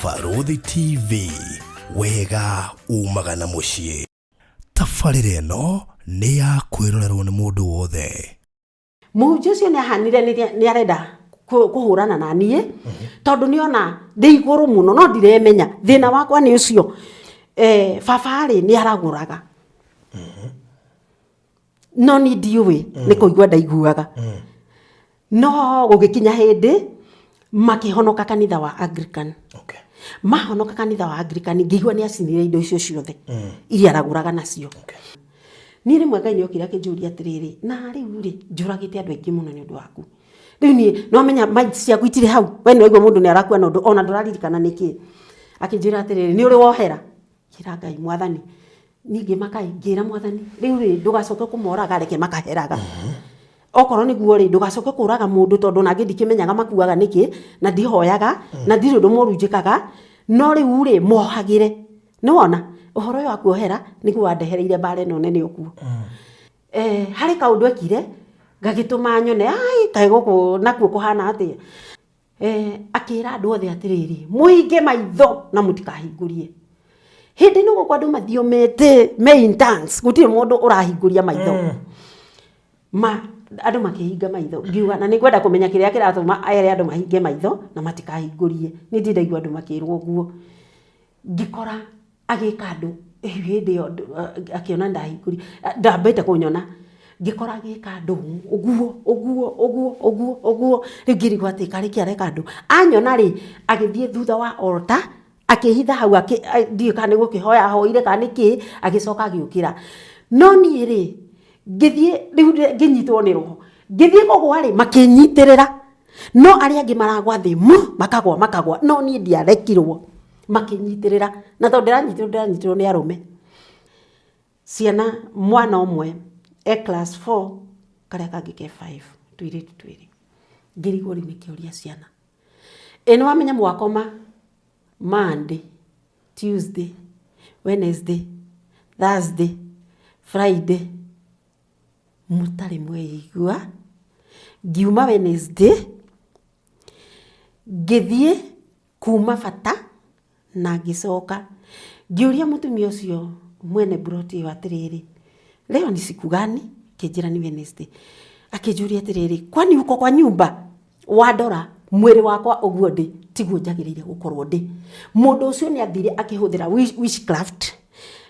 Barũthi TV, wega umaga na mũciĩ. Tabarĩra ĩno nĩ ya kwĩrorerwo nĩ mũndũ wothe. Mũhunjia ũcio nĩ ahanire nĩ arenda kũhũrana na niĩ, tondũ nĩ ona ndĩ igũrũ mũno no ndiremenya thĩna wakwa nĩ ũcio. Baba rĩ, nĩ aragũraga, no niĩ ndiũĩ, nĩ kũigua ndaiguaga. No gũgĩkinya hĩndĩ makĩhonoka kanitha wa Anglican. Mahonoka kanitha wa Anglican, ngĩigua nĩ acinire indo icio ciothe iria aragũraga nacio. Niĩ rĩmwe Ngai nĩ okire akĩnjũria atĩrĩrĩ, na rĩu rĩ, njũragĩte andũ aingĩ mũno nĩ ũndũ waku. Rĩu niĩ no menya mind ciaku itirĩ hau. We nĩ waigua mũndũ nĩ arakua na ũndũ ona ndũraririkana nĩkĩ. Akĩnjĩra atĩrĩrĩ, nĩ ũrĩ wohera? Ngĩra Ngai, Mwathani, niĩ ngĩmaka ĩ, ngĩra Mwathani, rĩu rĩ, ndũgacoke kũmoraga, reke makaheraga. Okorwo nĩguo rĩ, ndũgacoke kũraga mũndũ tondũ ona niĩ ndikĩmenyaga makuaga nĩkĩ, na ndihoyaga, na ndirĩ ũndũ mũru njĩkaga, no rĩu rĩ, mohagĩre. Nĩwona, ũhoro ũyũ wa kuohera nĩguo wandehereire mbara ĩno nene ũguo. Harĩ kaũndũ ekire, gagĩtũma nyone, ai, kaĩ gũkũ nakuo kũhana atĩa. Akĩra andũ othe atĩrĩrĩ, mũhinge maitho na mũtikahingũrie. Hĩndĩ ĩno gũkũ andũ mathiomete me in tongues, gũtirĩ mũndũ ũrahingũria maitho. Ma andũ makĩhinga maitho, ngiuga na nĩngwenda kũmenya kĩrĩa kĩratũma ere andũ mahinge maitho na matikahingũrie. Niĩ ndirĩ ndaigua andũ makĩrwo ũguo. Ngĩkora agĩka andũ hĩndĩ ĩyo akĩona ndahingũria, ndambĩte kũnyona, ngĩkora agĩka andũ ũguo ũguo ũguo ũguo ũguo, rĩu ngĩrigwo atĩ karĩ kĩ areka andũ. Anyona rĩ, agĩthiĩ thutha wa altar, akĩhitha hau ndiũĩ kana nĩ gũkĩhoya ahoire kana nĩ kĩ, agĩcoka agĩũkĩra. No niĩ rĩ, ngĩthiĩ rĩu ngĩnyitwo nĩ roho, ngĩthiĩ kũgwa rĩ, makĩnyitĩrĩra. No arĩa angĩ maragwa thĩ mu makagwa makagwa, no niĩ ndiarekirwo, makĩnyitĩrĩra. Na tondũ ndĩranyitĩrĩrwo, ndĩranyitĩrĩrwo nĩ arũme. Ciana mwana ũmwe e class 4, karĩa kangĩ ke 5, tũirĩtu twĩrĩ. Ngĩrigwo rĩu nĩ kĩũria ciana. Ĩ nĩ wamenya mwakoma Monday, Tuesday, Wednesday, Thursday, Friday, mũtarĩ mweigua. Ngiuma Wednesday, ngĩthiĩ kuma bata na ngĩcoka. Ngĩũria mũtumia ũcio mwene mburoti ĩyo atĩrĩrĩ, leo ni siku gani? Akĩnjĩra nĩ Wednesday. Akĩnjũria atĩrĩrĩ, kwani uko kwa nyumba? Wandora mwĩrĩ wakwa ũguo ndĩ tiguo njagĩrĩire gũkorwo ndĩ. Mũndũ ũcio nĩ athire akĩhũthĩra witchcraft,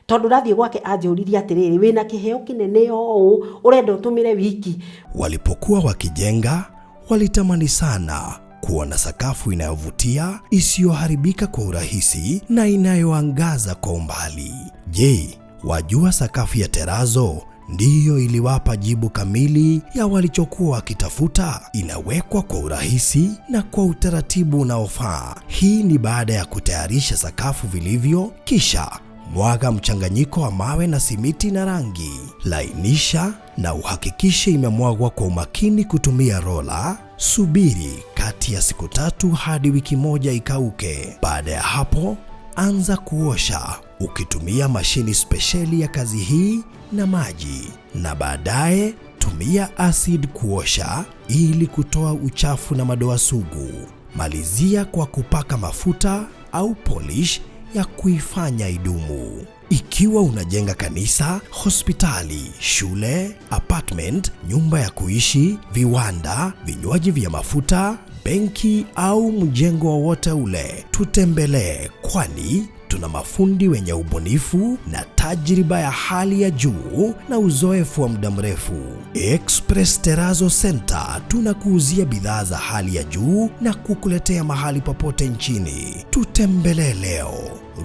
tondũ ndathiĩ gwake anjũririe atĩrĩrĩ, wĩna kĩheo kĩnene ũũ ũrenda ũtũmĩre wiki. Walipokuwa wakijenga, walitamani sana kuwa na sakafu inayovutia, isiyoharibika kwa urahisi na inayoangaza kwa umbali. Je, wajua sakafu ya terazo ndiyo iliwapa jibu kamili ya walichokuwa wakitafuta? Inawekwa kwa urahisi na kwa utaratibu unaofaa. Hii ni baada ya kutayarisha sakafu vilivyo, kisha mwaga mchanganyiko wa mawe na simiti na rangi. Lainisha na uhakikishe imemwagwa kwa umakini kutumia rola. Subiri kati ya siku 3 hadi wiki 1 ikauke. Baada ya hapo, anza kuosha ukitumia mashini spesheli ya kazi hii na maji, na baadaye tumia acid kuosha ili kutoa uchafu na madoa sugu. Malizia kwa kupaka mafuta au polish ya kuifanya idumu. Ikiwa unajenga kanisa, hospitali, shule, apartment, nyumba ya kuishi, viwanda, vinywaji vya mafuta, benki au mjengo wowote ule, tutembelee, kwani tuna mafundi wenye ubunifu na tajriba ya hali ya juu na uzoefu wa muda mrefu. Express Terrazzo Center tunakuuzia bidhaa za hali ya juu na kukuletea mahali popote nchini. Tutembelee leo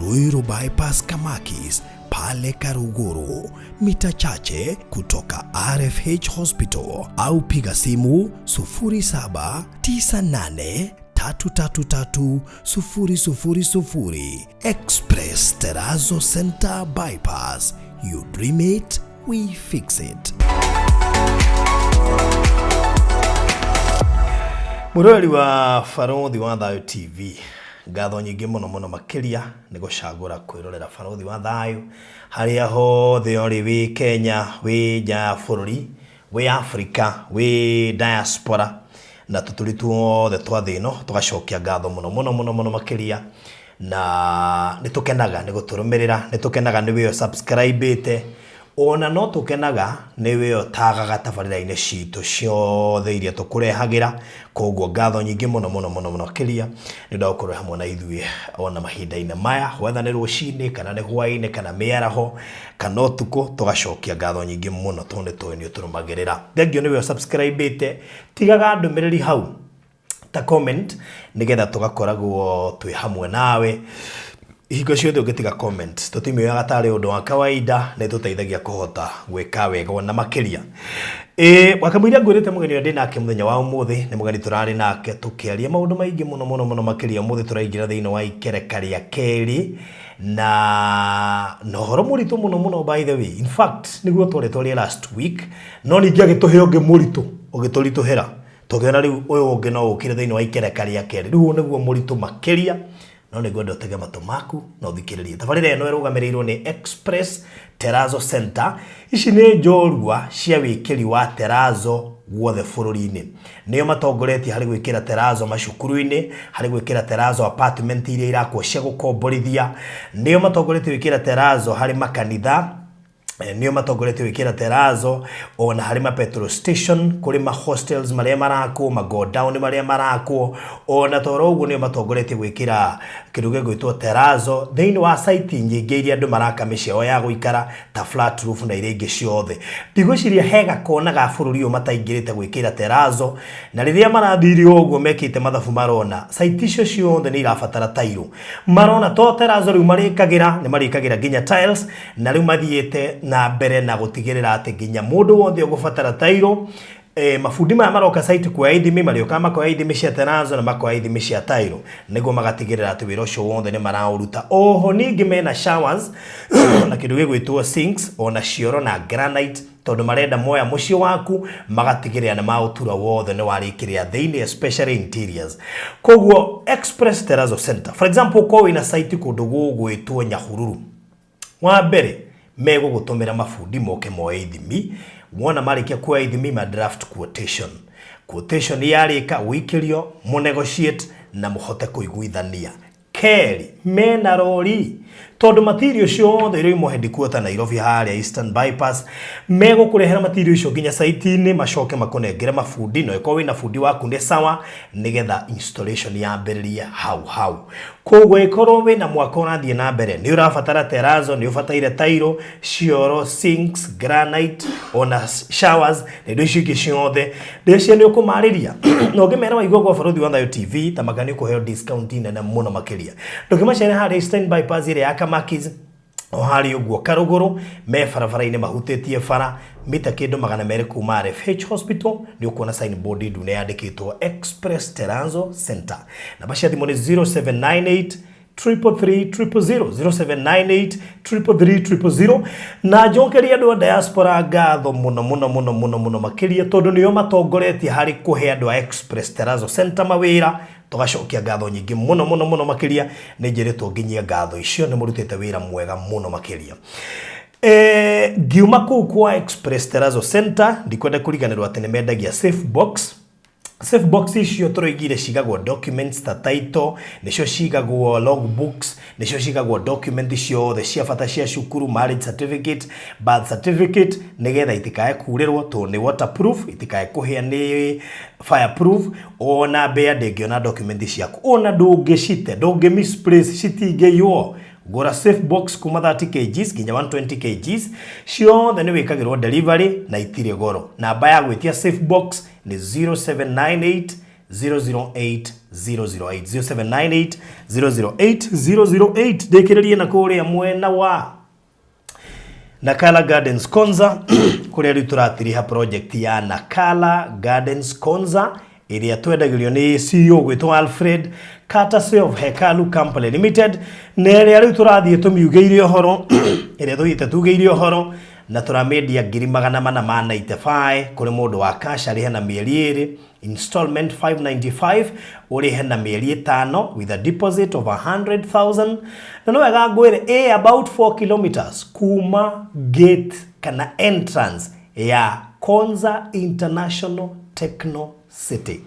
Ruiru Bypass Kamakis pale Karuguru, mita chache kutoka RFH Hospital, au piga simu sufuri saba tisa nane tatu tatu tatu sufuri sufuri sufuri. Express Terrazzo Center Bypass. You dream it, we fix it. Mwĩroreri wa Barũthi wa Thayũ TV, ngatho nyingĩ mũno mũno makĩria nĩ gũcagũra kwĩrorera Barũthi wa Thayũ harĩa hothe ũrĩ, wĩ Kenya, wĩ nja ya bũrũri, wĩ Africa, wĩ diaspora, na tũtũri tuothe twa thĩ ĩno, tũgacokia ngatho mũno mũno mũno mũno makĩria. Na nĩ tũkenaga nĩ gũtũrũmĩrĩra, nĩ tũkenaga nĩ wĩyo subscribe-ĩte, ona no tũkenaga nĩ wĩyo tagaga tabarĩra-inĩ citũ ciothe iria tũkũrehagĩra. Koguo ngatho nyingĩ mũno mũno mũno mũno makĩria nĩ ũndũ wa gũkorwo hamwe na ithuĩ ona mahinda-inĩ maya, whether nĩ rũcinĩ kana nĩ hwaĩ-inĩ kana mĩaraho kana ũtukũ, tũgacokia ngatho nyingĩ mũno tondũ nĩ tũĩ nĩ ũtũrũmagĩrĩra. Thengiũ nĩ wĩyo subscribe-ĩte, tigaga ndũmĩrĩri hau ta comment nigetha tugakoragwo twĩ hamwe nawe hingo ciothe. Ũngĩtiga comment, tũtimĩoyaga tarĩ ũndũ wa kawaida, nĩ tũteithagia kũhota gwĩka wega ona makĩria. Ĩ wakamũiria ngwĩrĩte mũgeni ũrĩa ndĩ nake mũthenya wa ũmũthĩ nĩ mũgeni tũrarĩ nake tũkĩaria maũndũ maingĩ mũno mũno mũno makĩria. Ũmũthĩ tũraingĩra thĩinĩ wa ikereka rĩa kerĩ na ũhoro mũritũ mũno mũno. By the way, in fact, nĩguo twarĩ twarie last week, no ningĩ agĩtũhe ũngĩ mũritũ ũgĩtũritũhĩra, tũkĩona rĩu ũyũ ũngĩ no ũkire thĩinĩ wa ikereka rĩa kerĩ. Rĩu ũyũ nĩguo mũritũ makĩria, no nĩ ngwenda ũtege matũ maku na ũthikĩrĩrie. Tabarĩra ĩno ĩrũgamĩrĩirwo nĩ Express Terrazzo Center. Ici nĩ njorua cia wĩkĩri wa terrazzo guothe bũrũri-inĩ. Nĩo matongoretie harĩ gwĩkĩra terrazzo macukuru-inĩ, harĩ gwĩkĩra terrazzo apartment iria irakwo cia gũkomborithia, nĩo matongoretie gwĩkĩra terrazzo harĩ makanitha, nĩo matongoretie gwĩkĩra terrazzo ona harĩ ma petrol station, kũrĩ ma hostels marĩa marakwo, ma godown marĩa marakwo. Ona toro ũguo, nĩo matongoretie gwĩkĩra kĩndũ gĩgwĩtwo terrazzo thĩinĩ wa site nyingĩ iria andũ maraka mĩciĩ yao ya gũikara, ta flat roof na iria ingĩ ciothe. Ndigwĩciria he gakona ga bũrũri ũyũ mataingĩrĩte gwĩkĩra terrazzo. Na rĩrĩa marathire ũguo mekĩte mathabu, marona site icio ciothe nĩ irabatara tairo. Marona to terrazzo rĩu marĩkagĩra, nĩ marĩkagĩra nginya tiles, na rĩu mathiĩte na mbere na gũtigĩrĩra atĩ nginya mũndũ wothe ũgũbatara tairo, mabundi maya maroka site kuoya ithimi, marĩũkaga makoya ithimi cia terrazzo na makoya ithimi cia tairo, nĩguo magatigĩrĩra atĩ wĩra ũcio wothe nĩ maraũruta. Oho ningĩ mena showers na kĩndũ gĩgwĩtwo sinks, ona cioro na granite, tondũ marenda moya mũciĩ waku magatigĩrĩra nĩ maũtura wothe nĩ warĩkĩrĩra thĩinĩ, especially interiors. Koguo Express Terrazzo Center, for example, korwo wĩna site kũndũ gũgwĩtwo Nyahururu, wa mbere megũgũtũmĩra mabundi moke moe ithimi. Wona marĩkia kuoya ithimi, ma draft quotation. Quotation yarĩka ũikĩrio, mũnegotiate na mũhote kũiguithania. Kerĩ, mena rori, tondũ material ciothe iroimwo headquarter Nairobi harĩa Eastern Bypass, megũkũrehera material icio nginya site-inĩ, macoke makũnengere mabundi, na ĩkorwo wĩna bundi waku nĩ sawa, nĩgetha installation yambĩrĩrie hau hau. Koguo ĩkorwo wĩna mwaka ũrathiĩ na mbere, nĩ ũrabatara terrazzo, nĩ ũbataire tairo, cioro, sinks, granite, ona showers na indo icio ingĩ ciothe, ndĩcia nĩ ũkũmarĩria na ũngĩmera waigua gwa Barũthi wa Thayo TV, ta maka nĩ ũkũheo discount nene mũno makĩria. Ndũkĩmacere harĩa Eastern Bypass ĩrĩa ya Kamakis, o harĩa ũguo Karũgũrũ, me barabara-inĩ mahutĩtie bara, mita kĩndũ 200 kuma RFH Hospital, nĩ ũkuona signboard ndune yandĩkĩtwo Express Terrazzo Center. Namba cia thimũ nĩ 0798 333 000, 0798 333 000. Na njokerie andũ a diaspora ngatho mũno mũno mũno mũno mũno makĩria, tondũ nĩo matongoretie harĩ kũhe andũ a Express Terrazzo Center mawĩra. Tũgacokia ngatho nyingĩ mũno mũno mũno makĩria. Nĩ njĩrĩtwo nginyie ngatho icio, nĩ mũrutĩte wĩra mwega mũno makĩria. Ngiuma kũu kwa Express Terrazzo Center, ndikwenda kũriganĩrwo atĩ nĩ mendagia safe box. Safe box icio tũroigire cigagwo documents ta title, nĩcio cigagwo logbooks, nĩcio cigagwo document ciothe cia bata cia cukuru, marriage certificate, birth certificate, nĩgetha itikae kurĩrwo, tondũ nĩ waterproof, itikae kũhĩa, nĩ fireproof, ona mbĩa ndĩngĩona document ciaku, ona ndũngĩcite, ndũngĩ misplace, citingĩiywo. Gũra safe box kuma 30 kgs nginya 120 kgs, ciothe nĩ wĩkagĩrwo delivery na itirĩ goro. Namba ya gwĩtia safe box nĩ 0798 008 008, 0798 008 008. Ndĩkĩrĩrie na kũrĩa mwena wa Nakala Gardens Konza, kũrĩa rĩu tũratiriha project ya Nakala Gardens Konza ĩrĩa twendagĩrio nĩ CEO gwĩtwo Alfred, courtesy of Hekalu Company Limited, na ĩrĩa rĩu tũrathiĩ tũmiugĩire ũhoro, ĩrĩa tũthiĩte tugĩire ũhoro, na tũramĩendia 495,000 kũrĩ mũndũ wa cash, arĩhe na mĩeri 2, installment 595, ũrĩhe na mĩeri 5 with a deposit of 100,000. Na no wega ngwĩre, ĩ about 4 kilometers kuma gate kana entrance ya Konza International Techno City.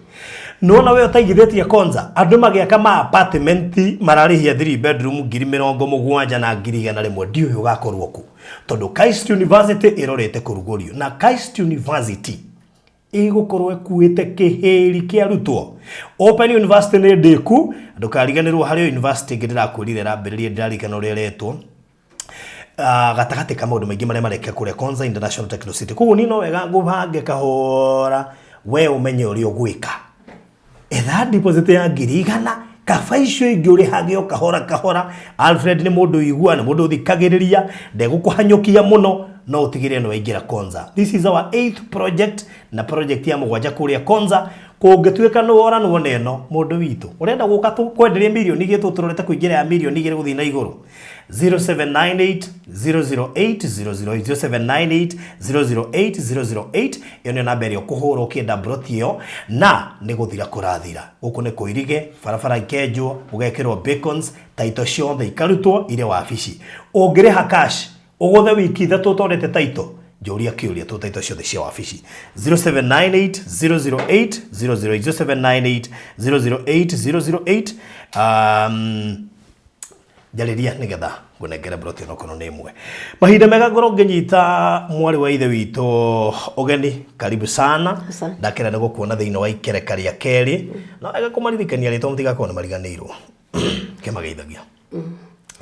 Nĩwona we ũtaigithĩtie Konza, andũ magĩaka ma apartment mararĩhia 3 bedroom 70,000 na 100,000, ndiũĩ ũgakorwo kũ, tondũ KAIST University ĩrorete kũrugũrio, na KAIST University ĩgũkorwo ĩkuĩte kĩhĩri kĩa arutwo. Open University nĩ ndĩku, ndũkariganĩrwo harĩ o university ĩngĩ ndĩrakwĩrire ĩrambĩrĩria, ndĩraririkana ũrĩa ĩretwo. Gatagatĩ ka maũndũ maingĩ marĩa marekĩka kũrĩa Konza International Techno City. Koguo niĩ no wega ngũbange kahora, we ũmenye ũrĩa ũgwĩka. Etha deposit ya 100,000, kaba icio ingĩ ũrĩhage o kahora kahora. Alfred nĩ mũndũ ũiguaga, nĩ mũndũ ũthikagĩrĩria, ndegũkũhanyũkia mũno, no ũtigĩrĩre nĩ waingĩra Konza. This is our eighth project, na project ya mũgwanja kũrĩa Konza. Kũngĩtuĩka nĩ woranwo na ĩno, mũndũ witũ, ũrenda gũka tũkwenderie 2 mirioni, tũtũrorete kũingĩra ya 2 mirioni gũthiĩ na igũrũ. 0798 008 008, 0798 008 008, ĩyo nĩyo namba ĩrĩa ũkũhũra ũkĩenda mburoti ĩyo, na nĩ gũthira kũrathira. Gũkũ nĩ kũirige, barabara ikenjwo, gũgekĩrwo beacons, taito ciothe ikarutwo irĩ wabici. Ũngĩrĩha cash, ũgũthe wiki 3 ũtonete taito, njũria kĩũria tũ taito ciothe cia wabici. 0798 008 008, 0798 008 008, njarĩria nĩgetha ngũnengere mburoti ĩno okorwo nĩ ĩmwe. Mahinda mega ngorwo ngĩnyita mwarĩ wa ithe witũ ũgeni, karibu sana. Asante. Ndakena nĩ gũkuona thĩinĩ wa ikereka rĩa kerĩ. No wega kũmaririkania rĩtwa, mũtigakorwo nĩ mariganĩirwo. Kĩmageithagia.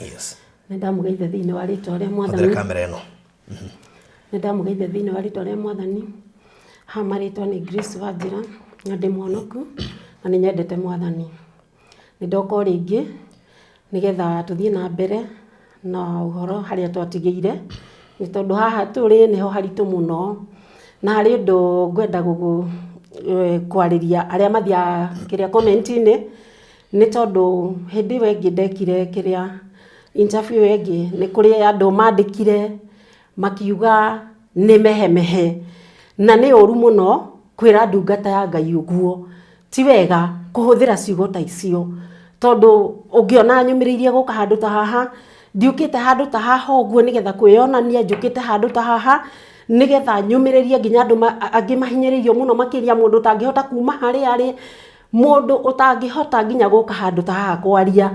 Yes. Nĩ ndamũgeithia thĩinĩ wa rĩtwa rĩa Hũthĩra Mwathani. kamera ĩno. Nĩ ndamũgeithia thĩinĩ wa rĩtwa rĩa Mwathani. Ha marĩtwa nĩ Grace Wanjĩra, na ndĩ mũhonoku na nĩ nyendete Mwathani. Nĩ ndoka o rĩngĩ nĩgetha tũthiĩ na mbere na ũhoro harĩa twatigĩire, nĩ tondũ haha tũrĩ nĩho haritũ mũno, na harĩ ũndũ ngwenda kwarĩria arĩa mathiaga kĩrĩa comment-inĩ, nĩ tondũ hĩndĩ ĩyo ĩngĩ ndekire kĩrĩa interview ĩyo ĩngĩ, nĩ kũrĩ andũ mandĩkire makiuga nĩ mehemehe, na nĩ ũru mũno kwĩra ndungata ya Ngai ũguo. Ti wega kũhũthĩra ciugo ta icio, tondũ ũngĩona nyũmĩrĩirie gũka handũ ta haha, ndiũkĩte handũ ta haha ũguo nĩgetha kwĩyonania, njũkĩte handũ ta haha nĩgetha nyũmĩrĩrie nginya andũ angĩ mahinyĩrĩirio mũno makĩria, mũndũ ũtangĩhota kuma harĩa arĩ, mũndũ ũtangĩhota nginya gũka handũ ta haha kwaria.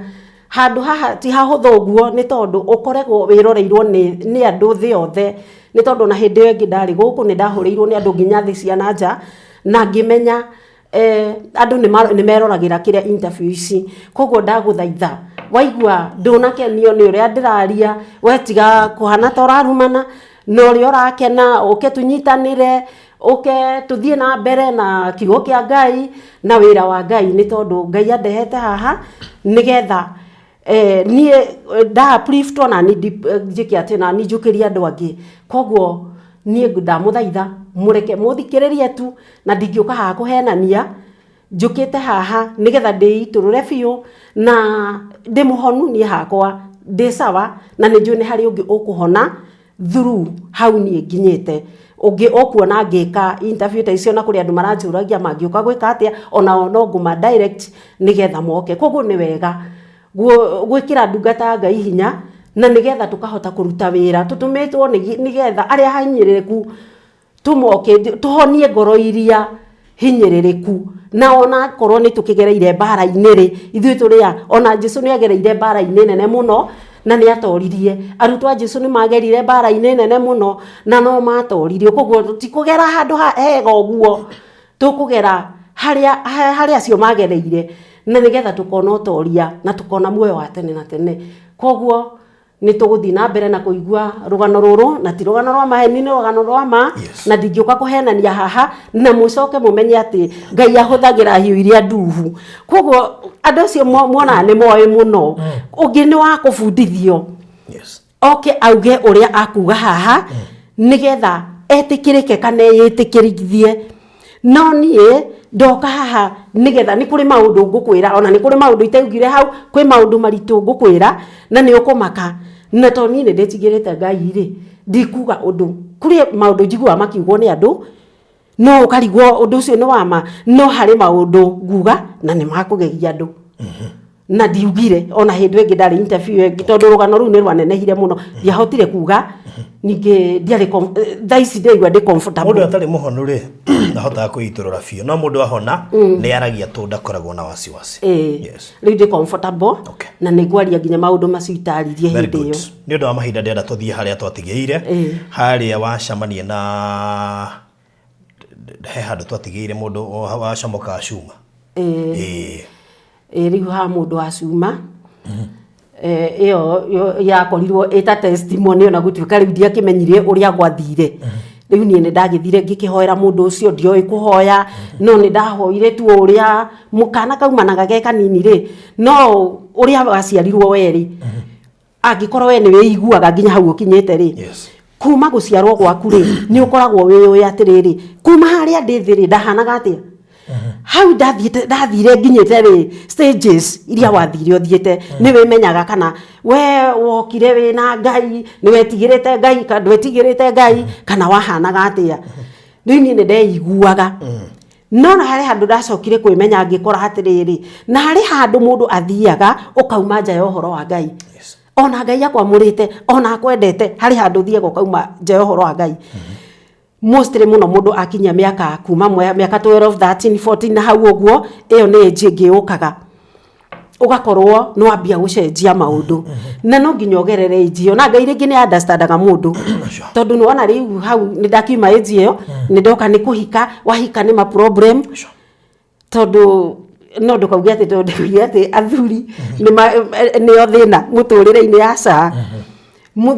Handũ haha ti hahũthũ ũguo, nĩ tondũ ũkoragwo wĩroreirwo nĩ andũ thĩ yothe, nĩ tondũ ona hĩndĩ ĩyo ĩngĩ ndarĩ gũkũ nĩ ndahũrĩirwo nĩ andũ nginya thĩ cia na nja, na ngĩmenya andũ nĩ meroragĩra kĩrĩa interview ici. Koguo ndagũthaitha, waigua ndũnakenio nĩ ũrĩa ndĩraria, we tiga kũhana ta ũrarumana, na ũrĩa ũrakena ũke tũnyitanĩre, ũke tũthiĩ na mbere na kiugo kĩa Ngai na wĩra wa Ngai, nĩ tondũ Ngai andehete haha nĩgetha niĩ nda uplift ona niĩ njĩke atĩ na niĩ njũkĩrie andũ angĩ. Koguo niĩ ndamũthaitha mũreke mũthikĩrĩrie tu, na ndingĩũka haha kũhenania, njũkĩte haha nĩgetha ndĩitũrũre biũ na ndĩmũhonu niĩ hakwa ndĩ sawa, na nĩ njũĩ nĩ harĩ ũngĩ ũkũhona through hau niĩ nginyĩte. Ũngĩ ũkuona ngĩka interview ta icio, na kũrĩ andũ maranjũragia mangĩũka gwĩka atĩa, onao no ngũma direct nĩgetha moke. Koguo nĩ wega gwĩkĩra ndungata ya Ngai hinya, na nĩgetha tũkahota kũruta wĩra tũtũmĩtwo nĩgetha arĩa ahinyĩrĩrĩku tũmoke tũhonie ngoro iria hinyĩrĩrĩku, na ona korwo nĩ tũkĩgereire mbara-inĩ rĩ, ithuĩ tũrĩ a ona Jesu nĩ agereire mbara-inĩ nene mũno na nĩ atoririe. Arutwo a Jesu nĩ magerire mbara-inĩ nene mũno na no matoririe. Koguo tũtikũgera handũ hega ũguo, tũkũgera harĩa acio magereire, na nĩgetha tũkona ũtoria na tũkona muoyo wa tene na tene. Koguo nĩ tũgũthiĩ na mbere na kũigua rũgano rũrũ, na ti rũgano rwa maheni, nĩ rũgano rwa ma. Na ndingĩũka kũhenania haha, na mũcoke mũmenye atĩ Ngai ahũthagĩra hiũ iria nduhu. Koguo andũ acio muonaga nĩ moĩ mũno, ũngĩ nĩ wa kũbundithio. Oke auge ũrĩa akuga haha nĩgetha etĩkĩrĩke kana eyĩtĩkĩrithie. No niĩ ndoka haha nĩgetha nĩ kũrĩ maũndũ ngũkwĩra, ona nĩ kũrĩ maũndũ itaugire hau, kwĩ maũndũ maritũ ngũkwĩra na nĩ ũkũmaka. Na tondũ niĩ nĩ ndĩtigĩrĩte Ngai rĩ, ndikuga ũndũ. Kũrĩ maũndũ njiguaga makiugwo nĩ andũ, no ũkarigwo ũndũ ũcio nĩ wa ma, no harĩ maũndũ nguga na nĩ makũgegia andũ. Na ndiugire ona hĩndĩ ĩngĩ ndarĩ interview ĩngĩ, tondũ rũgano rũu nĩ rwanenehire mũno, ndiahotire kuga ningĩ ndiarĩ thaa ici ndĩraigua ndĩ comfortable. Mũndũ atarĩ mũhonu rĩ, ndahotaga kwĩitũrũra biũ, no mũndũ ahona nĩ aragia tũ ndakoragwo na wasiwasi. Ĩĩ. Rĩu ndĩ comfortable na nĩ ngwaria nginya maũndũ macio itaririe Very hĩndĩ good. ĩyo. Nĩ ũndũ wa mahinda ndĩrenda tũthiĩ harĩa twatigĩire, harĩa wacemania na he handũ twatigĩire mũndũ wacomokaga cuma. Ĩĩ. Ĩĩ, rĩu ha mũndũ wa cuma ĩyo yakorirwo ĩta testimony, ona gũtuĩka rĩu ndiakĩmenyire ũrĩa gwathire. Rĩu niĩ nĩ ndagĩthire ngĩkĩhoera mũndũ ũcio, ndioĩ kũhoya, no nĩ ndahoire tu o ũrĩa mũkana kaumanaga ge kanini rĩ, no ũrĩa waciarirwo we rĩ, angĩkorwo we nĩ wĩiguaga nginya hau ũkinyĩte rĩ, kuma gũciarwo gwaku rĩ, nĩ ũkoragwo wĩyũĩ atĩrĩrĩ, kuma harĩa ndĩ thĩ rĩ, ndahanaga atĩa hau ndathiĩte, ndathire nginyĩte rĩ, stages iria wathire ũthiĩte, nĩ wĩmenyaga kana we wokire wĩna Ngai, nĩ wetigĩrĩte Ngai kana ndwetigĩrĩte Ngai, kana wahanaga atĩa. Rĩu niĩ nĩ ndeiguaga, no na harĩ handũ ndacokire kwĩmenya ngĩkora atĩrĩrĩ, na harĩ handũ mũndũ athiaga ũkauma nja ya ũhoro wa Ngai. Ona Ngai akwamũrĩte, ona akwendete, harĩ handũ ũthiaga ũkauma nja ya ũhoro wa Ngai. Mostly mũno mũndũ akinyia mĩaka kuma mĩaka 12, 13, 14 na hau ũguo, ĩyo nĩ age ĩngĩ yũkaga ũgakorwo nĩ wambia gũcenjia maũndũ, na no nginya ũgerere age ĩyo, na Ngai rĩngĩ nĩ understandaga mũndũ, tondũ nĩ wona rĩu hau nĩ ndakiuma age ĩyo, nĩ ndoka nĩ kũhika, wahika nĩ ma problem, tondũ no ndũkauge atĩ tondũ ndauge atĩ athuri nĩo thĩna mũtũrĩre-inĩ, aca.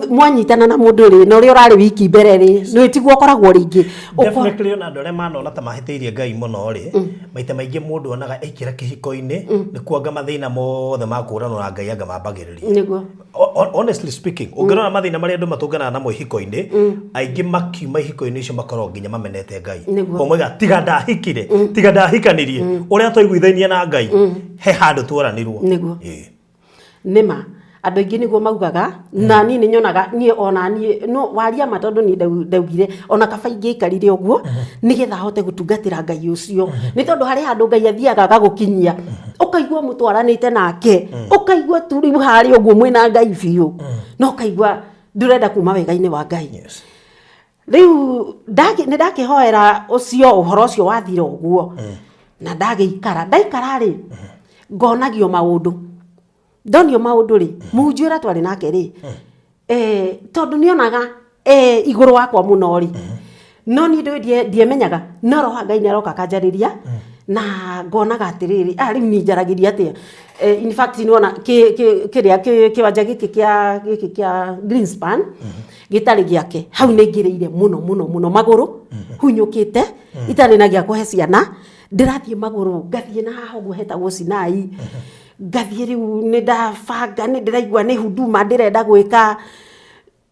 Mwanyitana na mũndũ rĩ, na ũrĩa ũrarĩ wiki mbere rĩ, nĩ tiguo ũkoragwo rĩngĩ. Definitely, ona andũ arĩa manona ta mahĩtĩirie Ngai mũno rĩ, maita maingĩ mũndũ onaga aingĩra kĩhiko-inĩ nĩ kuanga mathĩna mothe ma kũranwo na Ngai anga mambagĩrĩria. Honestly speaking, ũngĩrora mathĩna marĩa andũ matũnganaga namo ihiko-inĩ, aingĩ makiuma ihiko-inĩ icio makoragwo nginya mamenete Ngai. Ũmwe tiga ndahikire, tiga ndahikanirie, ũrĩa twaiguithainie na Ngai, he handũ tuoranirwo. Nĩma andũ aingĩ nĩguo maugaga, na niĩ nĩ nyonaga niĩ ona niĩ no waria ma, tondũ niĩ ndaugire ona kaba ingĩaikarire ũguo nĩgetha hote gũtungatĩra Ngai ũcio, nĩ tondũ harĩ handũ Ngai athiaga agagũkinyia ũkaigua mũtwaranĩte nake, ũkaigua tu rĩu harĩa ũguo mwĩna Ngai biũ, no ũkaigua ndũrenda kuma wega-inĩ wa Ngai. Rĩu nĩ ndakĩhoera ũcio, ũhoro ũcio wathira ũguo, na ndagĩikara, ndaikara rĩ, ngonagio maũndũ, ndonio maũndũ rĩ, mũhunjia ũrĩa twarĩ nake rĩ, tondũ nĩonaga igũrũ wakwa mũno rĩ, no niĩ ndũĩ ndiemenyaga, no roho wa Ngai nĩ aroka akanjarĩria na ngonaga atĩrĩrĩ, rĩu niĩ njaragĩria atĩa? In fact nĩwona kĩrĩa kĩwanja gĩkĩ kĩa gĩkĩ kĩa Greenspan gĩtarĩ gĩake, hau nĩ ngĩrĩire mũno mũno mũno magũrũ, hunyũkĩte, itarĩ na gĩa kũhe ciana, ndĩrathiĩ magũrũ, ngathiĩ na haha ũguo hetagwo Sinai, ngathiĩ. Rĩu nĩ ndabanga, nĩ ndĩraigua nĩ huduma ndĩrenda gwĩka,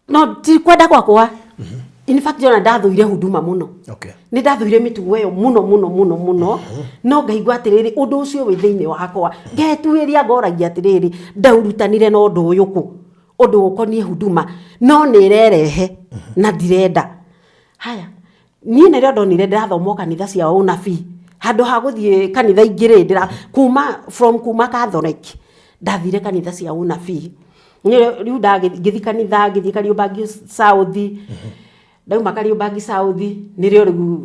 no ti kwenda gwakwa. In fact ona ndathũire huduma mũno. Nĩ ndathũire mĩtugo ĩyo mũno mũno mũno mũno, no ngaigua atĩrĩrĩ, ũndũ ũcio wĩ thĩinĩ wakwa, ngetuĩria, ngoragia atĩrĩrĩ, ndaurutanire na ũndũ ũyũ kũ, ũndũ ũkoniĩ huduma, no nĩ ĩrerehe na ndirenda. Haya, niĩ nĩrĩo ndonire ndĩrathoma o kanitha cia ũnabii handũ ha gũthiĩ kanitha ingĩ rĩ, ndĩra kuma from kuma Catholic ndathire kanitha cia ũnabii. Rĩu ngĩthiĩ kanitha, ngĩthiĩ Kariobangi South. Ndauma Kariobangi South nĩrĩo rĩu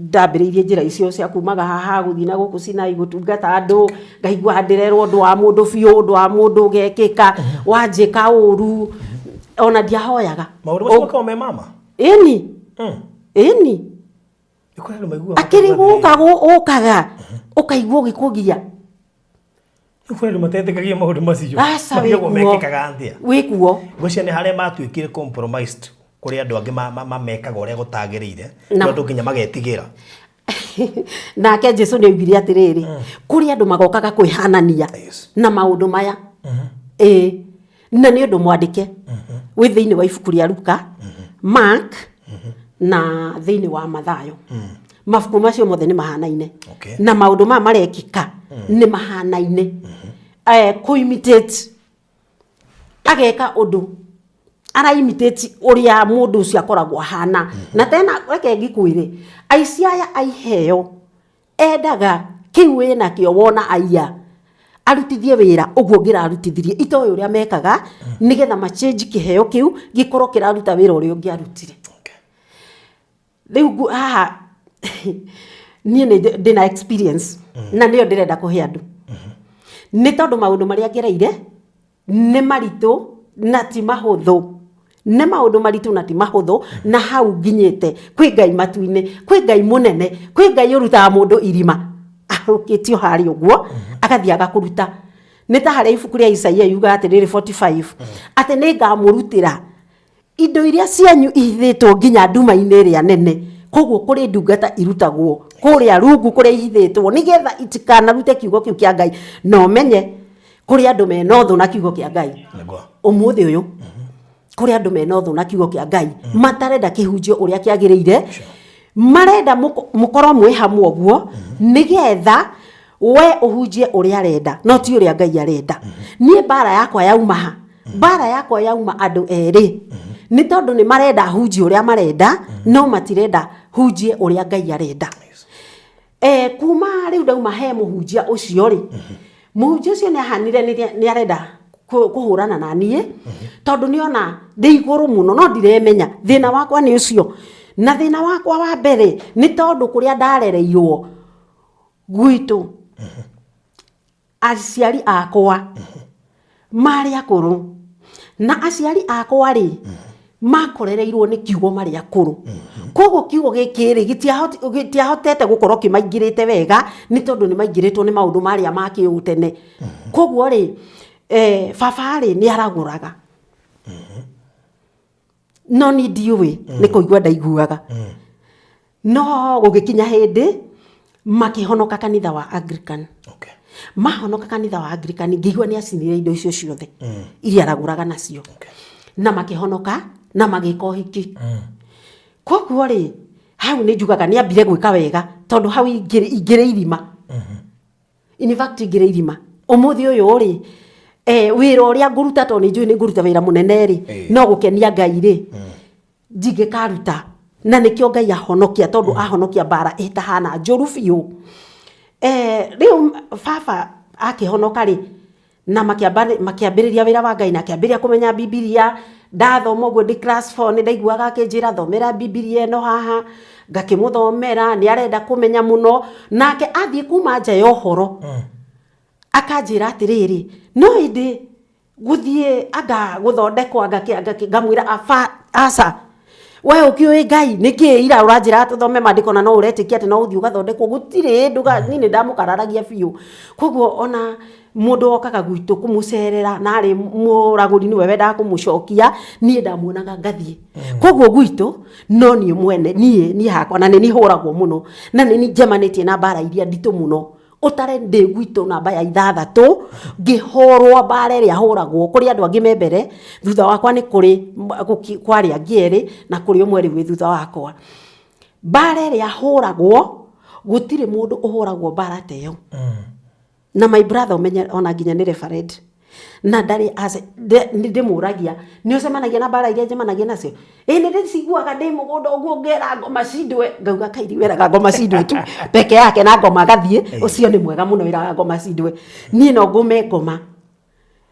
ndambĩrĩirie njĩra icio cia kumaga haha gũthiĩ na gũkũ Sinai gũtungata andũ, ngaigua ndĩrerwo ũndũ wa mũndũ biũ, ũndũ wa mũndũ ũgekĩka, wanjĩka ũru, ona ndiahoyaga. Maũndũ macio makoragwo me mama. Ĩni. Ĩni. Nĩ kũrĩ andũ maiguaga akĩrĩ gũka ũkaga ũkaigua ũgĩkũgia. Nĩ kũrĩ andũ matetĩkagia maũndũ macio. Aca. Matigagwo wĩkuo. Mekĩkaga atĩa? Wĩkuo. Ngwĩciria nĩ harĩa matuĩkire compromised kũrĩ andũ angĩ mamekaga ũrĩa gũtagĩrĩire, andũ nginya magetigĩra. Nake Jesu nĩ oigire atĩrĩrĩ, kũrĩ andũ magokaga kwĩhanania na maũndũ maya. Ĩĩ, na nĩ ũndũ mwandĩke wĩ thĩinĩ wa ibuku rĩa Luka, Mark na thĩinĩ wa Mathayo. Mabuku macio mothe nĩ mahanaine na maũndũ maya marekĩka nĩ mahanaine. Kũ-imitate, ageka ũndũ ara imitate ũrĩa mũndũ ũcio akoragwo ahana. Na tena reke ngĩkwĩre, aici aya aiheo endaga kĩu wĩnakĩo, wona aiya. Arutithie wĩra ũguo ũngĩrarutithirie, itoĩ ũrĩa mekaga nĩgetha machange kĩheo kĩu gĩkorwo kĩraruta wĩra ũrĩa ũngĩarutire. Rĩu haha niĩ nĩ ndĩna experience na nĩyo ndĩrenda kũhe andũ, nĩ tondũ maũndũ marĩa ngereire nĩ maritũ na ti mahũthũ, nĩ maũndũ maritũ na ti mahũthũ. Na hau nginyĩte kwĩ Ngai matu-inĩ, kwĩ Ngai mũnene, kwĩ Ngai ũrutaga mũndũ irima ahũkĩtio harĩa ũguo, agathiĩ agakũruta. Nĩ ta harĩa ibuku rĩa Isaia yugaga atĩrĩrĩ 45 atĩ nĩ ngamũrutĩra indo iria cianyu ihithĩtwo nginya nduma-inĩ ĩrĩa nene. Koguo kũrĩ ndungata irutagwo kũrĩa rungu kũrĩa ihithĩtwo nĩgetha itikanarute kiugo kĩu kĩa Ngai. Na ũmenye kũrĩ andũ mena ũthũ na kiugo kĩa Ngai. Ũmũthĩ ũyũ kũrĩ andũ mena ũthũ na kiugo kĩa Ngai, matarenda kĩhunjio ũrĩa kĩagĩrĩire, marenda mũkorwo mwĩ hamwe ũguo nĩgetha we ũhunjie ũrĩa arenda no ti ũrĩa Ngai arenda. Niĩ mbara yakwa yauma ha? Mbara yakwa yauma andũ erĩ, nĩ tondũ nĩ marenda hunjie ũrĩa marenda no matirenda hunjie ũrĩa Ngai arenda. Kuma rĩu ndauma he mũhunjia ũcio rĩ, mũhunjia ũcio nĩ ahanire nĩ arenda kũhũrana na niĩ tondũ nĩona ndĩ igũrũ mũno no ndiremenya. Thĩna wakwa nĩ ũcio, na thĩna wakwa wa mbere nĩ tondũ kũrĩa ndarereirwo gwitũ, aciari akwa marĩ akũrũ, na aciari akwa rĩ, makorereirwo nĩ kiugo marĩ akũrũ. Koguo kiugo gĩkĩ rĩ, gĩtiahotete gũkorwo kĩmaingĩrĩte wega nĩ tondũ nĩ maingĩrĩtwo nĩ maũndũ marĩa ma kĩũtene. Koguo rĩ, baba rĩ, nĩ aragũraga, no niĩ ndiũĩ, nĩ kũigua ndaiguaga. No gũgĩkinya hĩndĩ makĩhonoka kanitha wa Anglican. Mahonoka kanitha wa Anglican, ngĩigua nĩ acinire indo icio ciothe iria aragũraga nacio. Na makĩhonoka na magĩka ũhiki. Koguo rĩ, hau nĩ njugaga nĩ ambire gwĩka wega tondũ hau ingĩrĩ irima. In fact ingĩrĩ irima. Ũmũthĩ ũyũ rĩ, wĩra ũrĩa ngũruta, tondũ nĩ njũĩ nĩ ngũruta wĩra mũnene rĩ, no gũkenia Ngai rĩ, ndingĩkaruta. Na nĩkĩo Ngai ahonokia, tondũ ahonokia mbara ĩtahana njũru biũ. Rĩu baba akĩhonoka rĩ, na makĩambĩrĩria wĩra wa Ngai na akĩambĩrĩria kũmenya Bibilia. Ndathoma ũguo ndĩ class 4, nĩ ndaiguaga akĩnjĩra thomera Bibilia ĩno haha, ngakĩmũthomera, nĩ arenda kũmenya mũno. Nake athiĩ kuma nja ya ũhoro, akanjĩra atĩrĩrĩ, no ĩndĩ gũthiĩ anga gũthondekwo anga kĩ, anga kĩ, ngamwĩra aba aca, we ũkĩũĩ Ngai nĩkĩ ira ũranjĩra tũthome maandĩko na no ũretĩkia atĩ no ũthiĩ ũgathondekwo? Gũtirĩ ndũga. Niĩ nĩ ndamũkararagia biũ. Koguo ona mũndũ okaga gwitũ kũmũcerera na arĩ mũragũri nĩwe wendaga kũmũcokia, niĩ ndamuonaga ngathiĩ. Koguo gwitũ no niĩ mwene, niĩ hakwa, na nĩ niĩ hũragwo mũno na nĩ niĩ njemanĩtie na mbara iria nditũ mũno. Ũtare ndĩ gwitũ namba ya 6 ngĩhũrwo mbara ĩrĩa hũragwo. Kũrĩ andũ angĩ me mbere, thutha wakwa nĩ kũrĩ kwarĩ angĩ erĩ na kũrĩ ũmwe rĩu wĩ thutha wakwa. Mbara ĩrĩa hũragwo, gũtirĩ mũndũ ũhũragwo mbara ta ĩyo. Na my brother ũmenye ona nginya nĩ referred na ndarĩ nĩ ndĩmũragia, nĩ ũcemanagia na mbara iria njemanagia nacio? Ĩ, nĩ ndĩciguaga ndĩ mũgũnda ũguo ngera ngoma cindwe. Ngauga kairi weraga ngoma cindwe tu peke yake na ngoma agathiĩ. Ũcio nĩ mwega mũno wĩraga ngoma cindwe. Niĩ no ngũme ngoma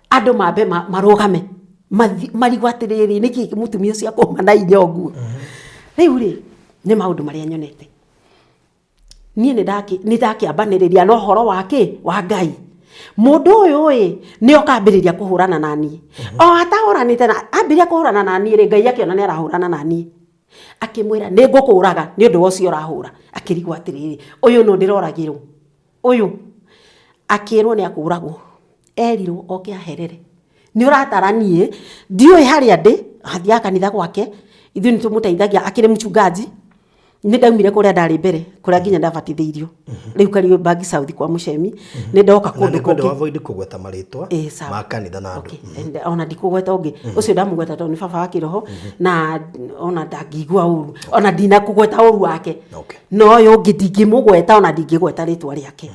andũ mambe marũgame marigwo atĩrĩrĩ, nĩkĩ mũtumia ũcio akũma na hinya ũguo? Rĩu rĩ, nĩ maũndũ marĩa nyonete. Niĩ nĩ ndakĩambanĩrĩria na ũhoro wa kĩ wa Ngai. Mũndũ ũyũ ĩ, nĩ okambĩrĩria kũhũrana na niĩ. O atahũranĩte na ambĩrĩria kũhũrana na niĩ rĩ, Ngai akĩona nĩ arahũrana na niĩ, akĩmwĩra nĩ ngũkũraga nĩ ũndũ wa ũcio ũrahũra. Akĩrigwo atĩrĩrĩ, ũyũ nũ ndĩroragĩrwo ũyũ? Akĩrwo nĩ akũragwo, erirwo oke aherere. Nĩ ũratara niĩ ndiũĩ harĩa ndĩ. Athiaga kanitha gwake, ithuĩ nĩ tũmũteithagia, akĩrĩ mchungaji. Nĩ ndaumire kũrĩa ndarĩ mbere, kũrĩa nginya ndabatithĩirio, rĩu Kariobangi South kwa Mũcemi, nĩ ndoka Na kũndũ nĩ kwenda kũngĩ. Avoid kũgweta marĩtwa Ĩĩ, sawa. ma kanitha na andũ. Okay. And ona ndikũgweta ũngĩ ũcio, ndamũgweta tondũ nĩ baba wa kĩroho na ona ndangĩigua ũru, ona ndinakũgweta ũru wake. No ũyũ ũngĩ ndingĩmũgweta, ona ndingĩgweta rĩtwa rĩake.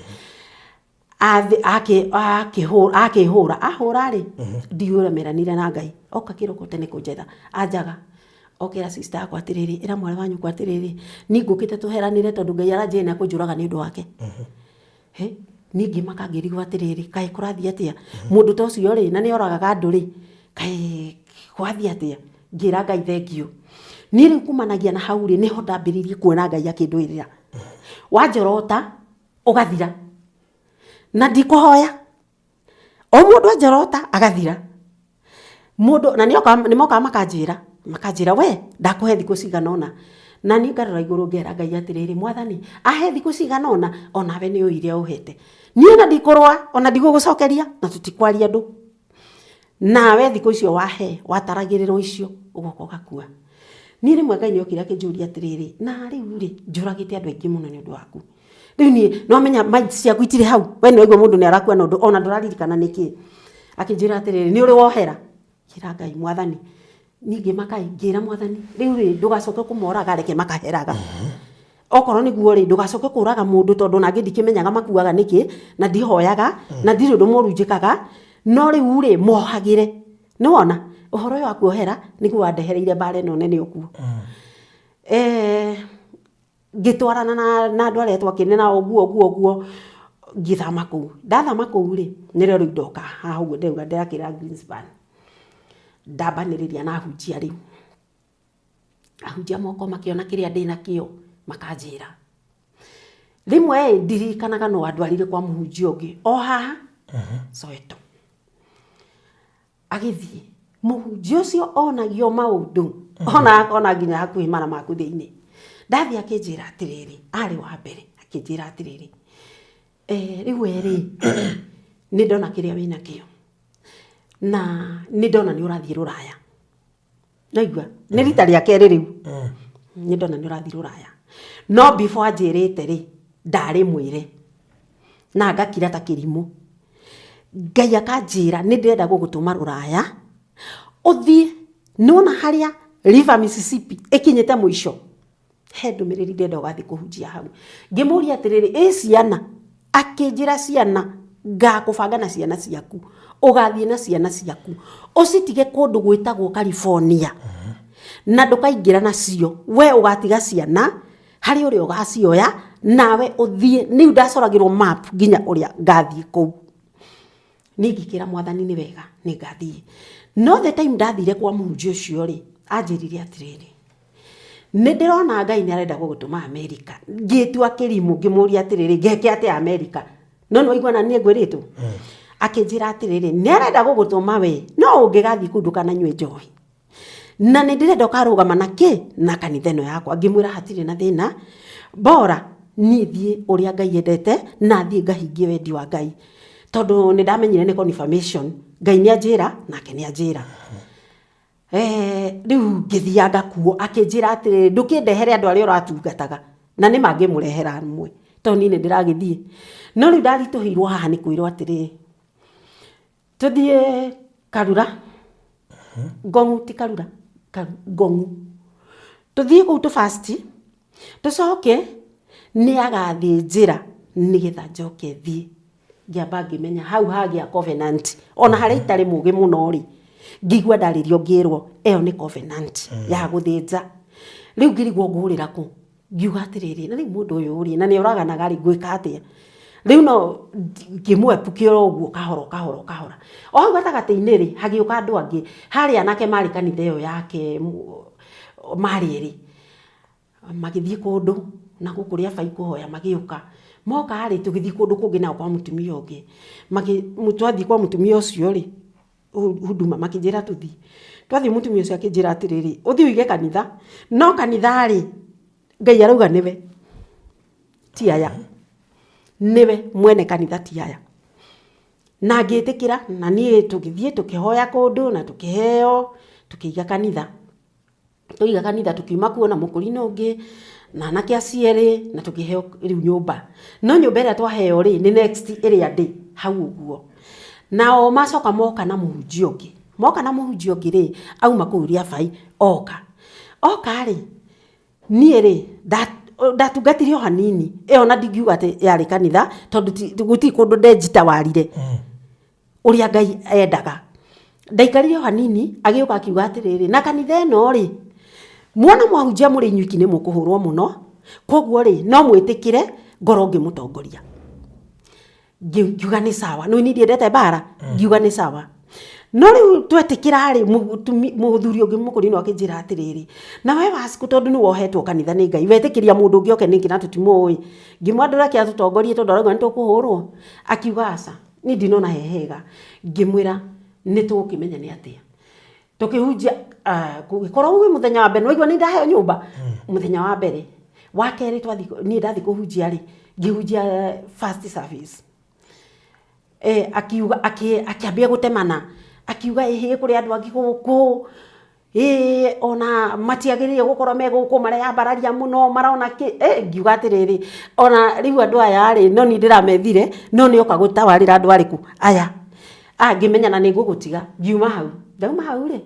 Akĩhũra ahũra rĩ, ndiũĩ ũrĩa meranire na Ngai. Oka kĩroko tene kũnjetha, anjaga okera sister yakwa atĩrĩrĩ, ĩra mwarĩ wa nyũkwa atĩrĩrĩ, niĩ ngũkĩte tũheranĩre tondũ Ngai aranjĩra nĩ akũnjũraga nĩ ũndũ wake. He? Niĩ ngĩmaka ngĩrigwo atĩrĩrĩ, kaĩ kũrathiĩ atĩa? Mũndũ ta ũcio rĩ, na nĩ oragaga andũ rĩ, kaĩ gwathiĩ atĩa? Ngĩra Ngai thengiũ. Niĩ rĩu kumanagia na hau rĩ, nĩho ndambĩrĩirie kuona Ngai akĩndũĩrĩra. Wanjorota, ũgathira. Na ndikũhoya. O mũndũ anjorota, agathira. Mũndũ, na nĩ mokaga makanjĩra, makanjĩra we ndakũhe thikũ cigana ũna. Na niĩ ngarora igũrũ ngera Ngai atĩrĩrĩ, Mwathani, ahe thikũ cigana ũna, onawe nĩ ũĩ iria ũhete. Niĩ ona ndikũrũa, ona ndigũgũcokeria, na tũtikwaria ũndũ. Nawe thikũ icio wahe, wataragĩrĩrwo icio, ũgoka ũgakua. Niĩ rĩmwe Ngai nĩ okire akĩnjũria atĩrĩrĩ, na rĩu rĩ, njũragĩte andũ aingĩ mũno nĩ ũndũ waku. Rĩu niĩ nĩ wamenya mind ciaku itirĩ hau, we nĩ waigua mũndũ nĩ arakua na ũndũ ona ndũraririkana nĩkĩ. Akĩnjĩra atĩrĩrĩ, nĩ ũrĩ wohera? Ngĩra Ngai, Mwathani, niĩ ngĩmaka ĩ, ngĩra Mwathani, rĩu rĩ, ndũgacoke kũmoraga reke makaheraga. Okorwo nĩguo rĩ, ndũgacoke kũraga mũndũ tondũ ona angĩ ndikĩmenyaga makuaga nĩkĩ, na ndihoyaga, na ndirĩ ũndũ mũru njĩkaga, no rĩu rĩ, mohagĩre. Nĩ wona, ũhoro ũyũ wa kuohera nĩguo wandehereire mbara ĩno nene ũguo. Ngĩtwarana na andũ arĩa twakĩrĩ nao ũguo ũguo ũguo, ngĩthama kũu. Ndathama kũu rĩ, nĩrĩo rĩu ndoka haha ũguo ndĩrauga ndĩrakĩra Greenspan. Ndambanĩrĩria na ahunjia rĩu. Ahunjia moka makĩona kĩrĩa ndĩnakĩo, makanjĩra. Rĩmwe ĩ, ndirikanaga no andwarire kwa mũhunjia ũngĩ o haha Soweto. Agĩthiĩ, mũhunjia ũcio onagio maũndũ, ona akona nginya hakuhĩ mara maku thĩinĩ. Ndathiĩ akĩnjĩra atĩrĩrĩ, arĩ wa mbere, akĩnjĩra atĩrĩrĩ, rĩu we rĩ, nĩ ndona kĩrĩa wĩnakĩo, na nĩ ndona nĩ ũrathiĩ rũraya. Naigua nĩ rita rĩa kerĩ rĩu nĩ ndona nĩ ũrathiĩ rũraya. No before anjĩrĩte rĩ, ndarĩ mwĩre na ngakira ta kĩrimũ. Ngai akanjĩra nĩ ndĩrenda gũgũtũma rũraya ũthiĩ, nĩwona harĩa River Mississippi ĩkinyĩte mũico, he ndũmĩrĩri ndĩrenda ũgathiĩ kũhunjia hau. Ngĩmũria atĩrĩrĩ, ĩ ciana? Akĩnjĩra ciana, ngakũbanga na ciana ciaku, ũgathiĩ na ciana ciaku, ũcitige kũndũ gwĩtagwo California, na ndũkaingĩra nacio, we ũgatiga ciana harĩ ũrĩa ũgacioya, nawe ũthiĩ. Rĩu ndacoragĩrwo map nginya ũrĩa ngathiĩ kũu. Niĩ ngĩkĩra Mwathani nĩ wega, nĩ ngathiĩ. No the time ndathire kwa mũhunjia ũcio rĩ, anjĩrire atĩrĩrĩ, nĩ ndĩrona Ngai nĩ arenda gũgũtũma Amerika. Ngĩtua kĩrimũ ngĩmũria atĩrĩrĩ, ngeke atĩa Amerika? No nĩ waigua na niĩ ngwĩrĩtwo? Akĩnjĩra atĩrĩrĩ, nĩ arenda gũgũtũma we, no ũngĩgathiĩ kũu ndũkananyue njohi. Na nĩ ndĩrenda ũkarũgama na kĩ? Na kanitha ĩno yakwa. Ngĩmwĩra hatirĩ na thĩna, bora niĩ thiĩ ũrĩa Ngai endete na thiĩ ngahingie wendi wa Ngai. Tondũ nĩ ndamenyire nĩ confirmation, Ngai nĩ anjĩra nake nĩ anjĩra. Rĩu ngĩthianga kuo akĩnjĩra atĩrĩrĩ, ndũkĩndehere andũ arĩa ũratungataga, na nĩ ma ngĩmũrehera amwe, tondũ niĩ nĩ ndĩragĩthiĩ. No rĩu ndaritũhĩirwo haha nĩ kwĩrwo atĩrĩrĩ, tũthiĩ Karura, Ngong'u ti Karura, Ngong'u. Tũthiĩ kũu tũ fast, tũcoke nĩ agathĩnjĩra nĩgetha njoke thiĩ. Ngĩamba ngĩmenya hau hagĩa covenant. Ona harĩa itarĩ mũgĩ mũno rĩ, ngĩigua ndarĩrio ngĩrwo ĩyo nĩ covenant ya gũthĩnja. Rĩu ngĩrigwo ngũrĩra kũ, ngiuga atĩrĩrĩ, na rĩu mũndũ ũyũ rĩ, na nĩ oraganaga rĩ, ngwĩka atĩa? Rĩu no ngĩmũepukia oro ũguo kahora o kahora o kahora. O hau gatagatĩ-inĩ rĩ, hagĩũka andũ angĩ, harĩ anake marĩ kanitha ĩyo yake marĩ erĩ. Magĩthiĩ kũndũ na gũkũ Rĩabai kũhoya magĩũka. Moka rĩ, tũgĩthiĩ kũndũ kũngĩ nao kwa mũtumia ũngĩ. Twathiĩ kwa mũtumia ũcio rĩ, huduma makĩnjĩra tũthiĩ. Twathiĩ mũtumia ũcio akĩnjĩra atĩrĩrĩ, ũthiĩ ũige kanitha, no kanitha rĩ, Ngai arauga nĩwe, ti aya. Nĩwe mwene kanitha ti aya. Na ngĩtĩkĩra na niĩ tũgĩthiĩ tũkĩhoya kũndũ na tũkĩheo, tũkĩiga kanitha. Twaiga kanitha tũkiuma kuo na mũkũrinũ ũngĩ na anake acio erĩ na tũkĩheo rĩu nyũmba. No nyũmba ĩrĩa twaheo rĩ, nĩ next ĩrĩa ndĩ hau ũguo. Nao macoka moka na mũhunjia ũngĩ. Moka na mũhunjia ũngĩ rĩ, auma kũu Rĩabai oka. Oka rĩ, niĩ rĩ, ndatungatire o hanini. Ĩyo ona ndingiuga atĩ yarĩ kanitha tondũ gũtirĩ kũndũ ndenjitawarire. Ũrĩa Ngai endaga. Ndaikarire o hanini, agĩũka akiuga atĩrĩrĩ, na kanitha ĩno rĩ, muona mwahunjia mũrĩ inyuiki nĩ mũkũhũrwo mũno, koguo rĩ, no mwĩtĩkĩre ngorwo ngĩmũtongoria. Ngiuga nĩ sawa, nĩ niĩ ndiendete mbara, ngiuga nĩ sawa. No rĩu twetĩkĩra rĩ, mũthuri ũngĩ mũkũrinũ akĩnjĩra atĩrĩrĩ, na we Wasco tondũ nĩ wohetwo kanitha nĩ Ngai, wetĩkĩria mũndũ ũngĩ oke nĩkĩ na tũtimũĩ? Ngĩmwandũra reke atũtongorie tondũ arauga nĩ tũkũhũrwo. Akiuga aca, niĩ ndinona he hega. Ngĩmwĩra nĩ tũgũkĩmenya nĩ atĩa. Tũkĩhunjia, gũgĩkorwo wĩ mũthenya wa mbere, nĩwaigua nĩ ndaheo nyũmba? Mũthenya wa mbere. Wa kerĩ twathiĩ, niĩ ndathiĩ kũhunjia rĩ, ngĩhunjia first service. Akiuga, akĩambia gũtemana, akiuga ĩhĩ kũrĩ andũ angĩ gũkũ, ĩĩ ona matiagĩrĩire gũkorwo me gũkũ, mareyambararia mũno, marona kĩ, ngiuga atĩrĩrĩ, ona rĩu andũ aya rĩ, no niĩ ndĩramethire, no nĩ oka gũtawarĩra andũ arĩkũ? Aya. Ngĩmenya na nĩ ngũgũtiga, ngiuma hau. Ndauma hau rĩ,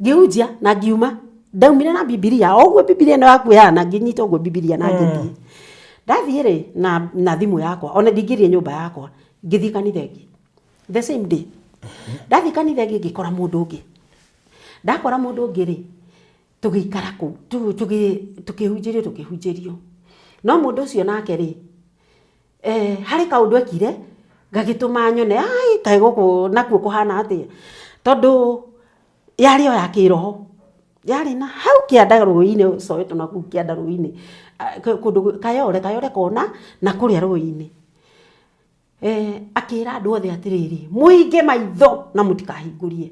ngĩhunjia na ngiuma. Ndaumire na Bibilia, o ũguo Bibilia ĩno yaku ĩhana, ngĩnyita ũguo Bibilia na ngĩthiĩ. Ndathiĩ rĩ, na thimũ yakwa, ona ndingĩrire nyũmba yakwa, ngĩthiĩ kanitha ĩngĩ. The same day. Ndathiĩ kanitha ĩngĩ ngĩkora mũndũ ũngĩ. Ndakora mũndũ ũngĩ rĩ, tũgĩikara kũu, tũkĩhunjĩrio tũkĩhunjĩrio. No mũndũ ũcio nake rĩ, harĩ kaũndũ ekire, gagĩtũma nyone ai kaĩ gũkũ nakuo kũhana atĩa. Tondũ yarĩ o ya kĩroho. Yarĩ na hau kĩanda rũĩ-inĩ, Soweto na kũu kĩanda rũĩ-inĩ. Kũndũ Kayole, Kayole kona na kũrĩa rũĩ-inĩ. Akĩra andũ othe atĩrĩrĩ, mũhinge maitho na mũtikahingũrie.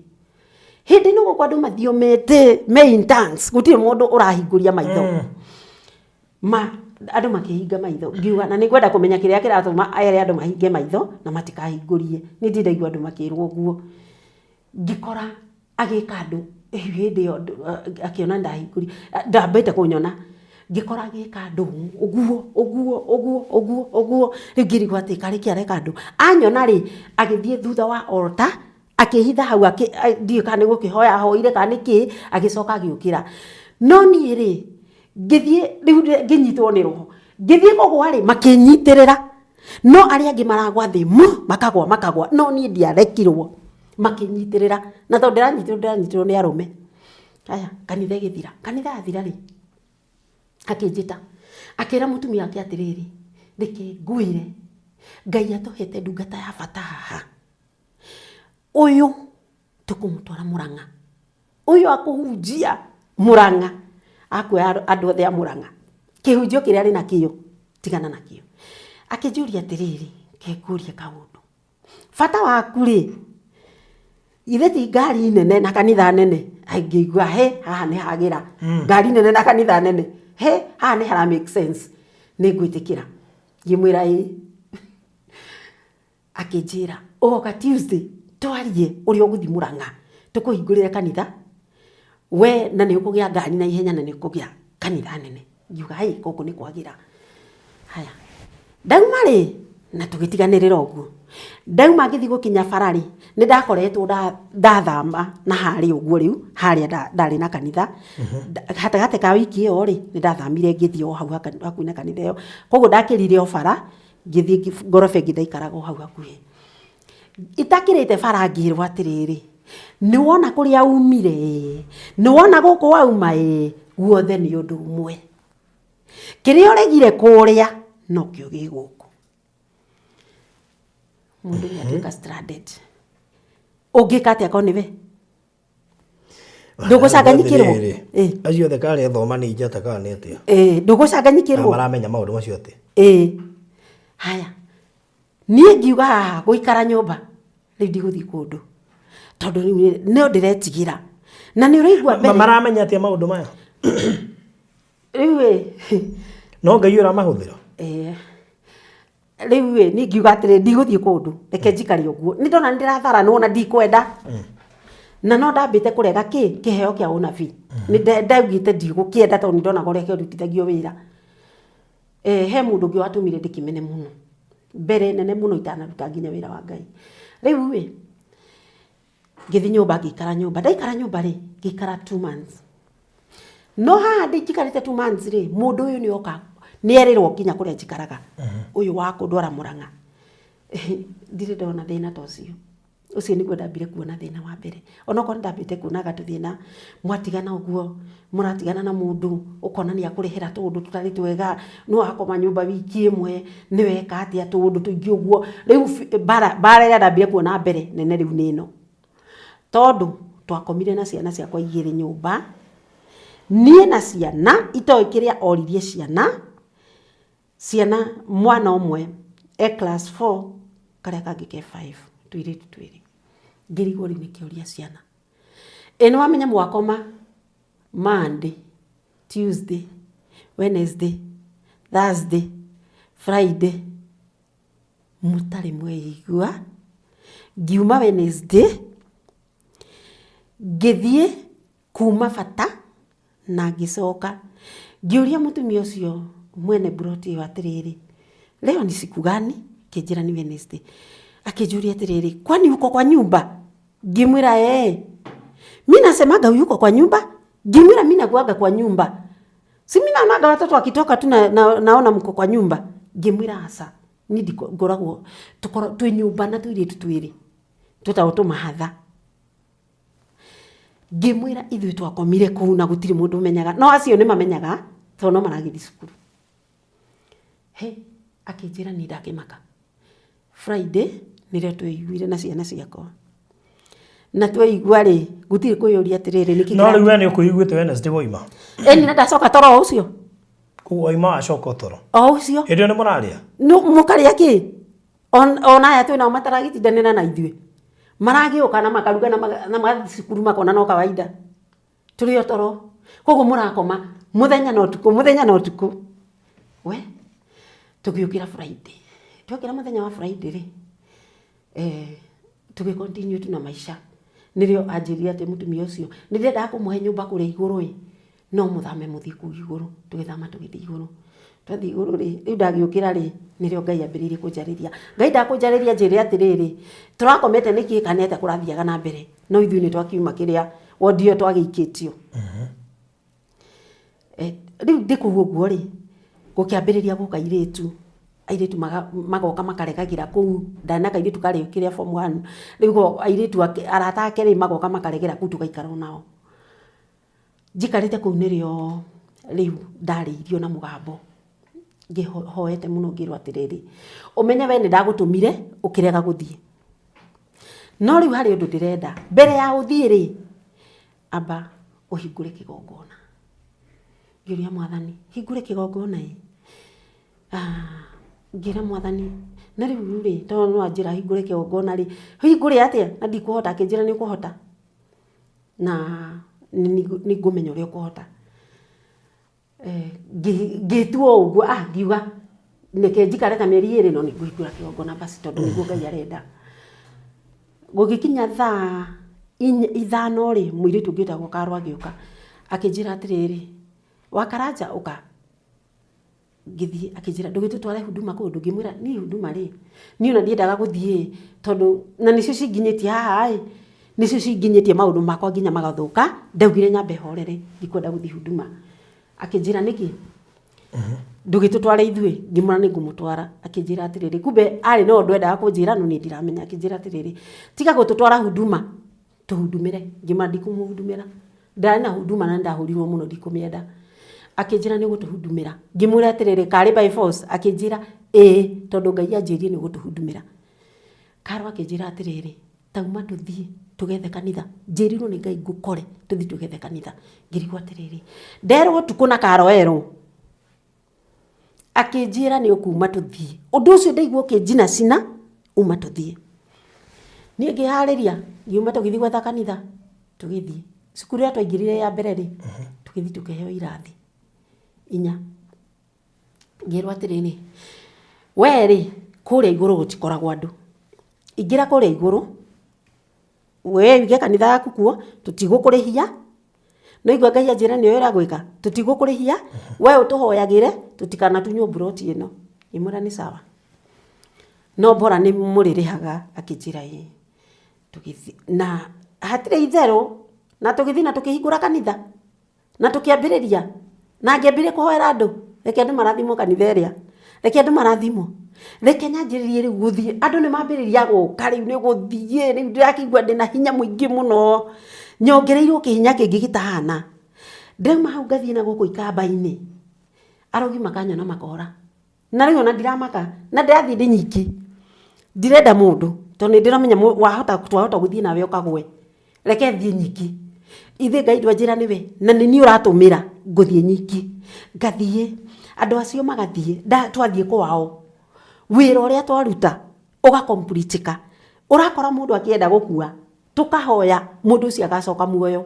Hĩndĩ ĩno gũkũ andũ mathiomete me in tongues, gũtirĩ mũndũ ũrahingũria maitho. Ma andũ makĩhinga maitho, ngiuga na nĩngwenda kũmenya kĩrĩa kĩratũma ere andũ mahinge maitho na matikahingũrie. Niĩ ndirĩ ndaigua andũ makĩrwo ũguo. Ngĩkora agĩka andũ hĩndĩ ĩyo akĩona ndahingũria, ndambĩte kũnyona. Ngĩkora agĩka andũ ũguo ũguo ũguo ũguo ũguo, rĩu ngĩrigwo atĩ karĩ kĩ areka andũ. Anyona rĩ, agĩthiĩ thutha wa altar, akĩhitha hau, ndiũĩ kana nĩ gũkĩhoya ahoire kana nĩ kĩ, agĩcoka agĩũkĩra. No niĩ rĩ, ngĩthiĩ rĩu ngĩnyitwo nĩ roho, ngĩthiĩ kũgwa rĩ, makĩnyitĩrĩra. No arĩa angĩ maragwa thĩ mu, makagwa makagwa, no niĩ ndiarekirwo, makĩnyitĩrĩra. Na tondũ ndĩranyitĩrĩrwo ndĩranyitĩrĩrwo nĩ arũme. Haya, kanitha ĩgĩthira, kanitha yathira rĩ, akĩnjĩta, akĩra mũtumia wake atĩrĩrĩ, reke ngwĩre, Ngai atũhete ndungata ya bata haha. Ũyũ tũkũmũtwara Mũrang'a. Ũyũ akũhunjia Mũrang'a, akuoya andũ othe a Mũrang'a. Kĩhunjio kĩrĩa arĩ nakĩo, tigana nakĩo. Akĩnjũria atĩrĩrĩ, reke ngũrie kaũndũ. Bata waku rĩ, githĩ ti ngari nene na kanitha nene? Ngĩigua he, haha nĩ hagĩra. Ngari nene na kanitha nene. He, haha nĩ hara make sense. Nĩ ngwĩtĩkĩra. Ngĩmwĩra ĩĩ. Akĩnjĩra, ũgoka Tuesday twarie ũrĩa ũgũthiĩ Mũrang'a, tũkũhingũrĩre kanitha, we na nĩ ũkũgĩa ngari na ihenya na nĩ ũkũgĩa kanitha nene. Ngiuga hĩ, gũkũ nĩ kwagĩra. Haya, ndauma rĩ, na tũgĩtiganĩrĩra ũguo. Ndauma ngĩthiĩ gũkinya bara rĩ, nĩ ndakoretwo ndathama na harĩa ũguo rĩu, harĩa ndarĩ na kanitha. Gatagatĩ ka wiki ĩyo rĩ, nĩ ndathamire ngĩthiĩ o hau hakuhĩ na kanitha ĩyo. Koguo ndakĩrire o bara, ngĩthiĩ ngoroba ĩngĩ ndaikaraga o hau hakuhĩ. Itakĩrĩte bara ngĩrwo atĩrĩrĩ, nĩ wona kũrĩa umire ĩĩ, nĩ wona gũkũ wauma ĩĩ, guothe nĩ ũndũ ũmwe. Kĩrĩa ũregire kũrĩa nokĩo gĩ gũkũ. Mũndũ nĩ atuĩka stranded. Ũngĩka atĩa korwo nĩwe? Ndũgũcanganyikĩrwo? Atĩrĩrĩ, acio othe karĩ thoma nĩ njata kana nĩ atĩa? Ĩĩ, ndũgũcanganyikĩrwo? Na maramenya maũndũ macio atĩa? Ĩĩ. Haya, niĩ ngiuga haha gũikara nyũmba rĩu ndigũthiĩ kũndũ tondũ rĩu no ndĩretigĩra na nĩ ũraigua mbere. Maramenya atĩa maũndũ maya? Rĩu ĩ. No Ngai ũramahũthĩra? Ĩĩ. Rĩu ĩ, niĩ ngiuga atĩrĩ, ndigũthiĩ kũndũ, reke njikare ũguo. Nĩ ndona nĩ ndĩratharanwo na ndikwenda. Na no ndambĩte kũrega kĩ, kĩheo kĩa ũnabii. Nĩ ndaugĩte ndigũkĩenda tondũ nĩ ndonaga ũrĩa kĩarutithagio wĩra. He mũndũ ũngĩ watũmire ndĩkĩmene mũno, mbere nene mũno itanaruta nginya wĩra wa Ngai. Rĩu ĩ, ngĩthiĩ nyũmba ngĩikara nyũmba. Ndaikara nyũmba rĩ, ngĩikara 2 months. No haha ndĩ njikarĩte 2 months rĩ, mũndũ ũyũ nĩ oka, nĩ erĩrwo nginya kũrĩa njikaraga, ũyũ wa kũndwara Mũrang'a. Ndirĩ ndona thĩna ta ũcio. Ũcio nĩguo ndambire kuona thĩna wa mbere. Onokorwo nĩ ndambĩte kuonaga tũthĩna, mwatigana ũguo, mũratigana na mũndũ, ũkona nĩ akũrehera tũũndũ tũtarĩ twega, nĩ wakoma nyũmba wiki ĩmwe, nĩ weka atĩa, tũũndũ tũingĩ ũguo. Rĩu mbara mbara ĩrĩa ndambire kuona mbere nene rĩu nĩ ĩno. Tondũ twakomire na ciana ciakwa igĩrĩ nyũmba, niĩ na ciana itoĩ kĩrĩa oririe ciana, Ciana mwana ũmwe e class 4 karĩa kangĩ ke 5 tũirĩtu twĩrĩ. Ngĩrigwo rĩu nĩ kĩũria ciana. Ĩ nĩ wamenya mwakoma Monday, Tuesday, Wednesday, Thursday, Friday mũtarĩ mweigua. Ngiuma Wednesday ngĩthiĩ kuma bata na ngĩcoka ngĩũria mũtumia ũcio mwene mburoti ĩyo atĩrĩrĩ, leo ni siku gani? Akĩnjĩra ni Wednesday. Akĩnjũria atĩrĩrĩ, kwani uko kwa nyumba? Ngĩmwĩra ee. Mi nasemaga yuko kwa nyumba? Ngĩmwĩra mi nakuaga kwa nyumba. Si mi naonaga watoto wakitoka tu na, na, naona mko kwa nyumba. Ngĩmwĩra aca, niĩ ngoragwo twĩ nyũmba na tũirĩtu twĩrĩ twĩtagwo tũmahatha. Ngĩmwĩra ithuĩ twakomire kũu na gũtirĩ mũndũ ũmenyaga, no acio nĩ mamenyaga tondũ no maragĩthiĩ cukuru. He, akĩnjĩra niĩ ndakĩmaka. Friday nĩrĩo tweiguire na ciana ciakwa. Na tweigua rĩ, gũtirĩ kwĩyũria atĩrĩrĩ nĩkĩ No rĩu we nĩ ũkũiguĩte Wednesday woima. Ĩni na ndacoka toro o ũcio. Koguo waima wacoka o toro. O ũcio. Hĩndĩ ĩyo nĩ mũrarĩa? Mũkarĩa kĩ? Ona aya twĩ nao mataragĩtindanĩra na ithuĩ, maragĩũka na makaruga na magathiĩ cukuru makona no kawaida. Tũrĩ o toro. Koguo mũrakoma mũthenya na ũtukũ, mũthenya na ũtukũ. We, tũgĩũkĩra Friday. Twokĩra mũthenya wa Friday rĩ, tũgĩ continue tu na maica. Nĩrĩo anjĩrire atĩ mũtumia ũcio, nĩ ndĩrendaga kũmũhe nyũmba kũrĩa igũrũ ĩ, no mũthame mũthiĩ kũu igũrũ. Tũgĩthama tũgĩthiĩ igũrũ. Twathiĩ igũrũ rĩ, rĩu ndagĩũkĩra rĩ, nĩrĩo Ngai ambĩrĩirie kũnjarĩria. Ngai ndakũnjarĩria anjĩre atĩrĩrĩ, tũrakomete nĩkĩ kana nĩ atĩa kũrathiaga na mbere, no ithuĩ nĩ twakiuma kĩrĩa, wondi ĩyo twagĩikĩtio. Rĩu ndĩ kũu ũguo rĩ, gũkĩambĩrĩria gũka airĩtu, airĩtu magoka makaregagĩra kũu, ndarĩ na kairĩtu karĩ kĩrĩa form one, rĩu airĩtu arata ake rĩ, magoka makaregera kũu tũgaikara o nao. Njikarĩte kũu nĩrĩo rĩu ndarĩirio na mũgambo, ngĩhoete mũno ngĩrwo atĩrĩrĩ, ũmenye we nĩndagũtũmire ũkĩrega gũthiĩ, no rĩu harĩ ũndũ ndĩrenda, mbere ya ũthiĩ rĩ, amba ũhingũre kĩgongona. Ngĩũria Mwathani, hingũre kĩgongona ĩ? Ngĩra Mwathani, na rĩu rĩ, tondũ nĩwanjĩra hingũre kĩgongona rĩ, hingũre atĩa na ndikũhota? Akĩnjĩra nĩ ũkũhota. Na nĩ ngũmenya ũrĩa ũkũhota. Ngĩtua o ũguo, ah ngiuga reke njikare ta mĩeri ĩrĩ no nĩ ngũhingũra kĩgongona basi tondũ nĩguo Ngai arenda. Gũgĩkinya thaa 5 rĩ, mũirĩtu ũngĩ wĩtagwo Karo agĩũka akĩnjĩra atĩrĩrĩ, Wakaranja ũka. Ngĩthiĩ akĩnjĩra ndũgĩtũtware Huduma kũndũ, ngĩmwĩra niĩ Huduma rĩ, niĩ ona ndiendaga gũthiĩ tondũ na nĩcio cinginyĩtie haha ĩ, nĩcio cinginyĩtie maũndũ makwa nginya magathũka, ndaugire nyambe horere ndikwenda gũthiĩ Huduma. Akĩnjĩra nĩkĩ? Ndũgĩtũtware ithuĩ, ngĩmwĩra nĩ ngũmũtwara. Akĩnjĩra atĩrĩrĩ, kumbe arĩ na ũndũ endaga kũnjĩra no niĩ ndiramenya, akĩnjĩra atĩrĩrĩ, tiga gũtũtwara Huduma, tũhudumĩre. Ngĩmwĩra ndikũmũhudumĩra. Ndarĩ na huduma na nĩndahũrirwo mũno ndikũmĩenda. Akĩnjĩra nĩ ũgũtũhudumĩra. Ngĩmwĩra atĩrĩrĩ, karĩ by force? Akĩnjĩra ĩĩ tondũ Ngai anjĩrire nĩ ũgũtũhudumĩra. Karo akĩnjĩra atĩrĩrĩ, tauma tũthiĩ tũgethe kanitha. Njĩrirwo nĩ Ngai ngũkore tũthiĩ tũgethe kanitha. Ngĩrigwo atĩrĩrĩ, nderwo ũtukũ na Karo erwo. Akĩnjĩra nĩ ũkuma tũthiĩ. Ũndũ ũcio ndaigua ũkĩnjina cina, uma tũthiĩ. Niĩ ngĩharĩria, ngiuma tũgĩthiĩ gwetha kanitha, tũgĩthiĩ. Cukuru ĩrĩa twaingĩrire ya mbere rĩ, tũgĩthiĩ tũkĩheo irathi inya. Ngĩrwo atĩrĩrĩ, we rĩ, kũrĩa igũrũ gũtikoragwo andũ. Ingĩra kũrĩa igũrũ, We wige kanitha yaku kuo, tũtigũkũrĩhia. Nĩ waigua Ngai anjĩra nĩ ũĩ ũrĩa ngwĩka? Tũtigũkũrĩhia, we ũtũhoyagĩre tũtikanatunywo mburoti ĩno. Ngĩmwĩra nĩ sawa. No bora nĩ mũrĩrĩhaga, akĩnjĩra ĩĩ. Tũgĩthiĩ na hatirĩ itherũ, na tũgĩthiĩ na tũkĩhingũra kanitha. Na tũkĩambĩrĩria, na ngĩambĩrĩria kũhoera andũ, reke andũ marathimwo kanitha ĩrĩa, reke andũ marathimwo. Reke nyanjĩrĩrie rĩu gũthiĩ, andũ nĩ mambĩrĩria gũka rĩu nĩ gũthiĩ, rĩu ndĩrakĩigua ndĩna hinya mũingĩ mũno, nyongereirwo kĩhinya kĩngĩ gĩtahana. Ndauma hau ngathiĩ na gũkũ ikamba-inĩ, arogi makanyona makora. Na rĩu ona ndiramaka, na ndĩrathiĩ ndĩ nyiki, ndirenda mũndũ, tondũ nĩ ndĩramenya wahota twahota gũthiĩ nawe ũkagwe, reke thiĩ nyiki. Ithe Ngai ndwanjĩra nĩwe, na nĩ niĩ ũratũmĩra, ngũthiĩ nyiki. Ngathiĩ, andũ acio magathiĩ, twathiĩ kwao, wĩra ũrĩa twaruta, ũga complete ka. Ũrakora mũndũ akĩenda gũkua, tũkahoya mũndũ ũcio agacoka muoyo.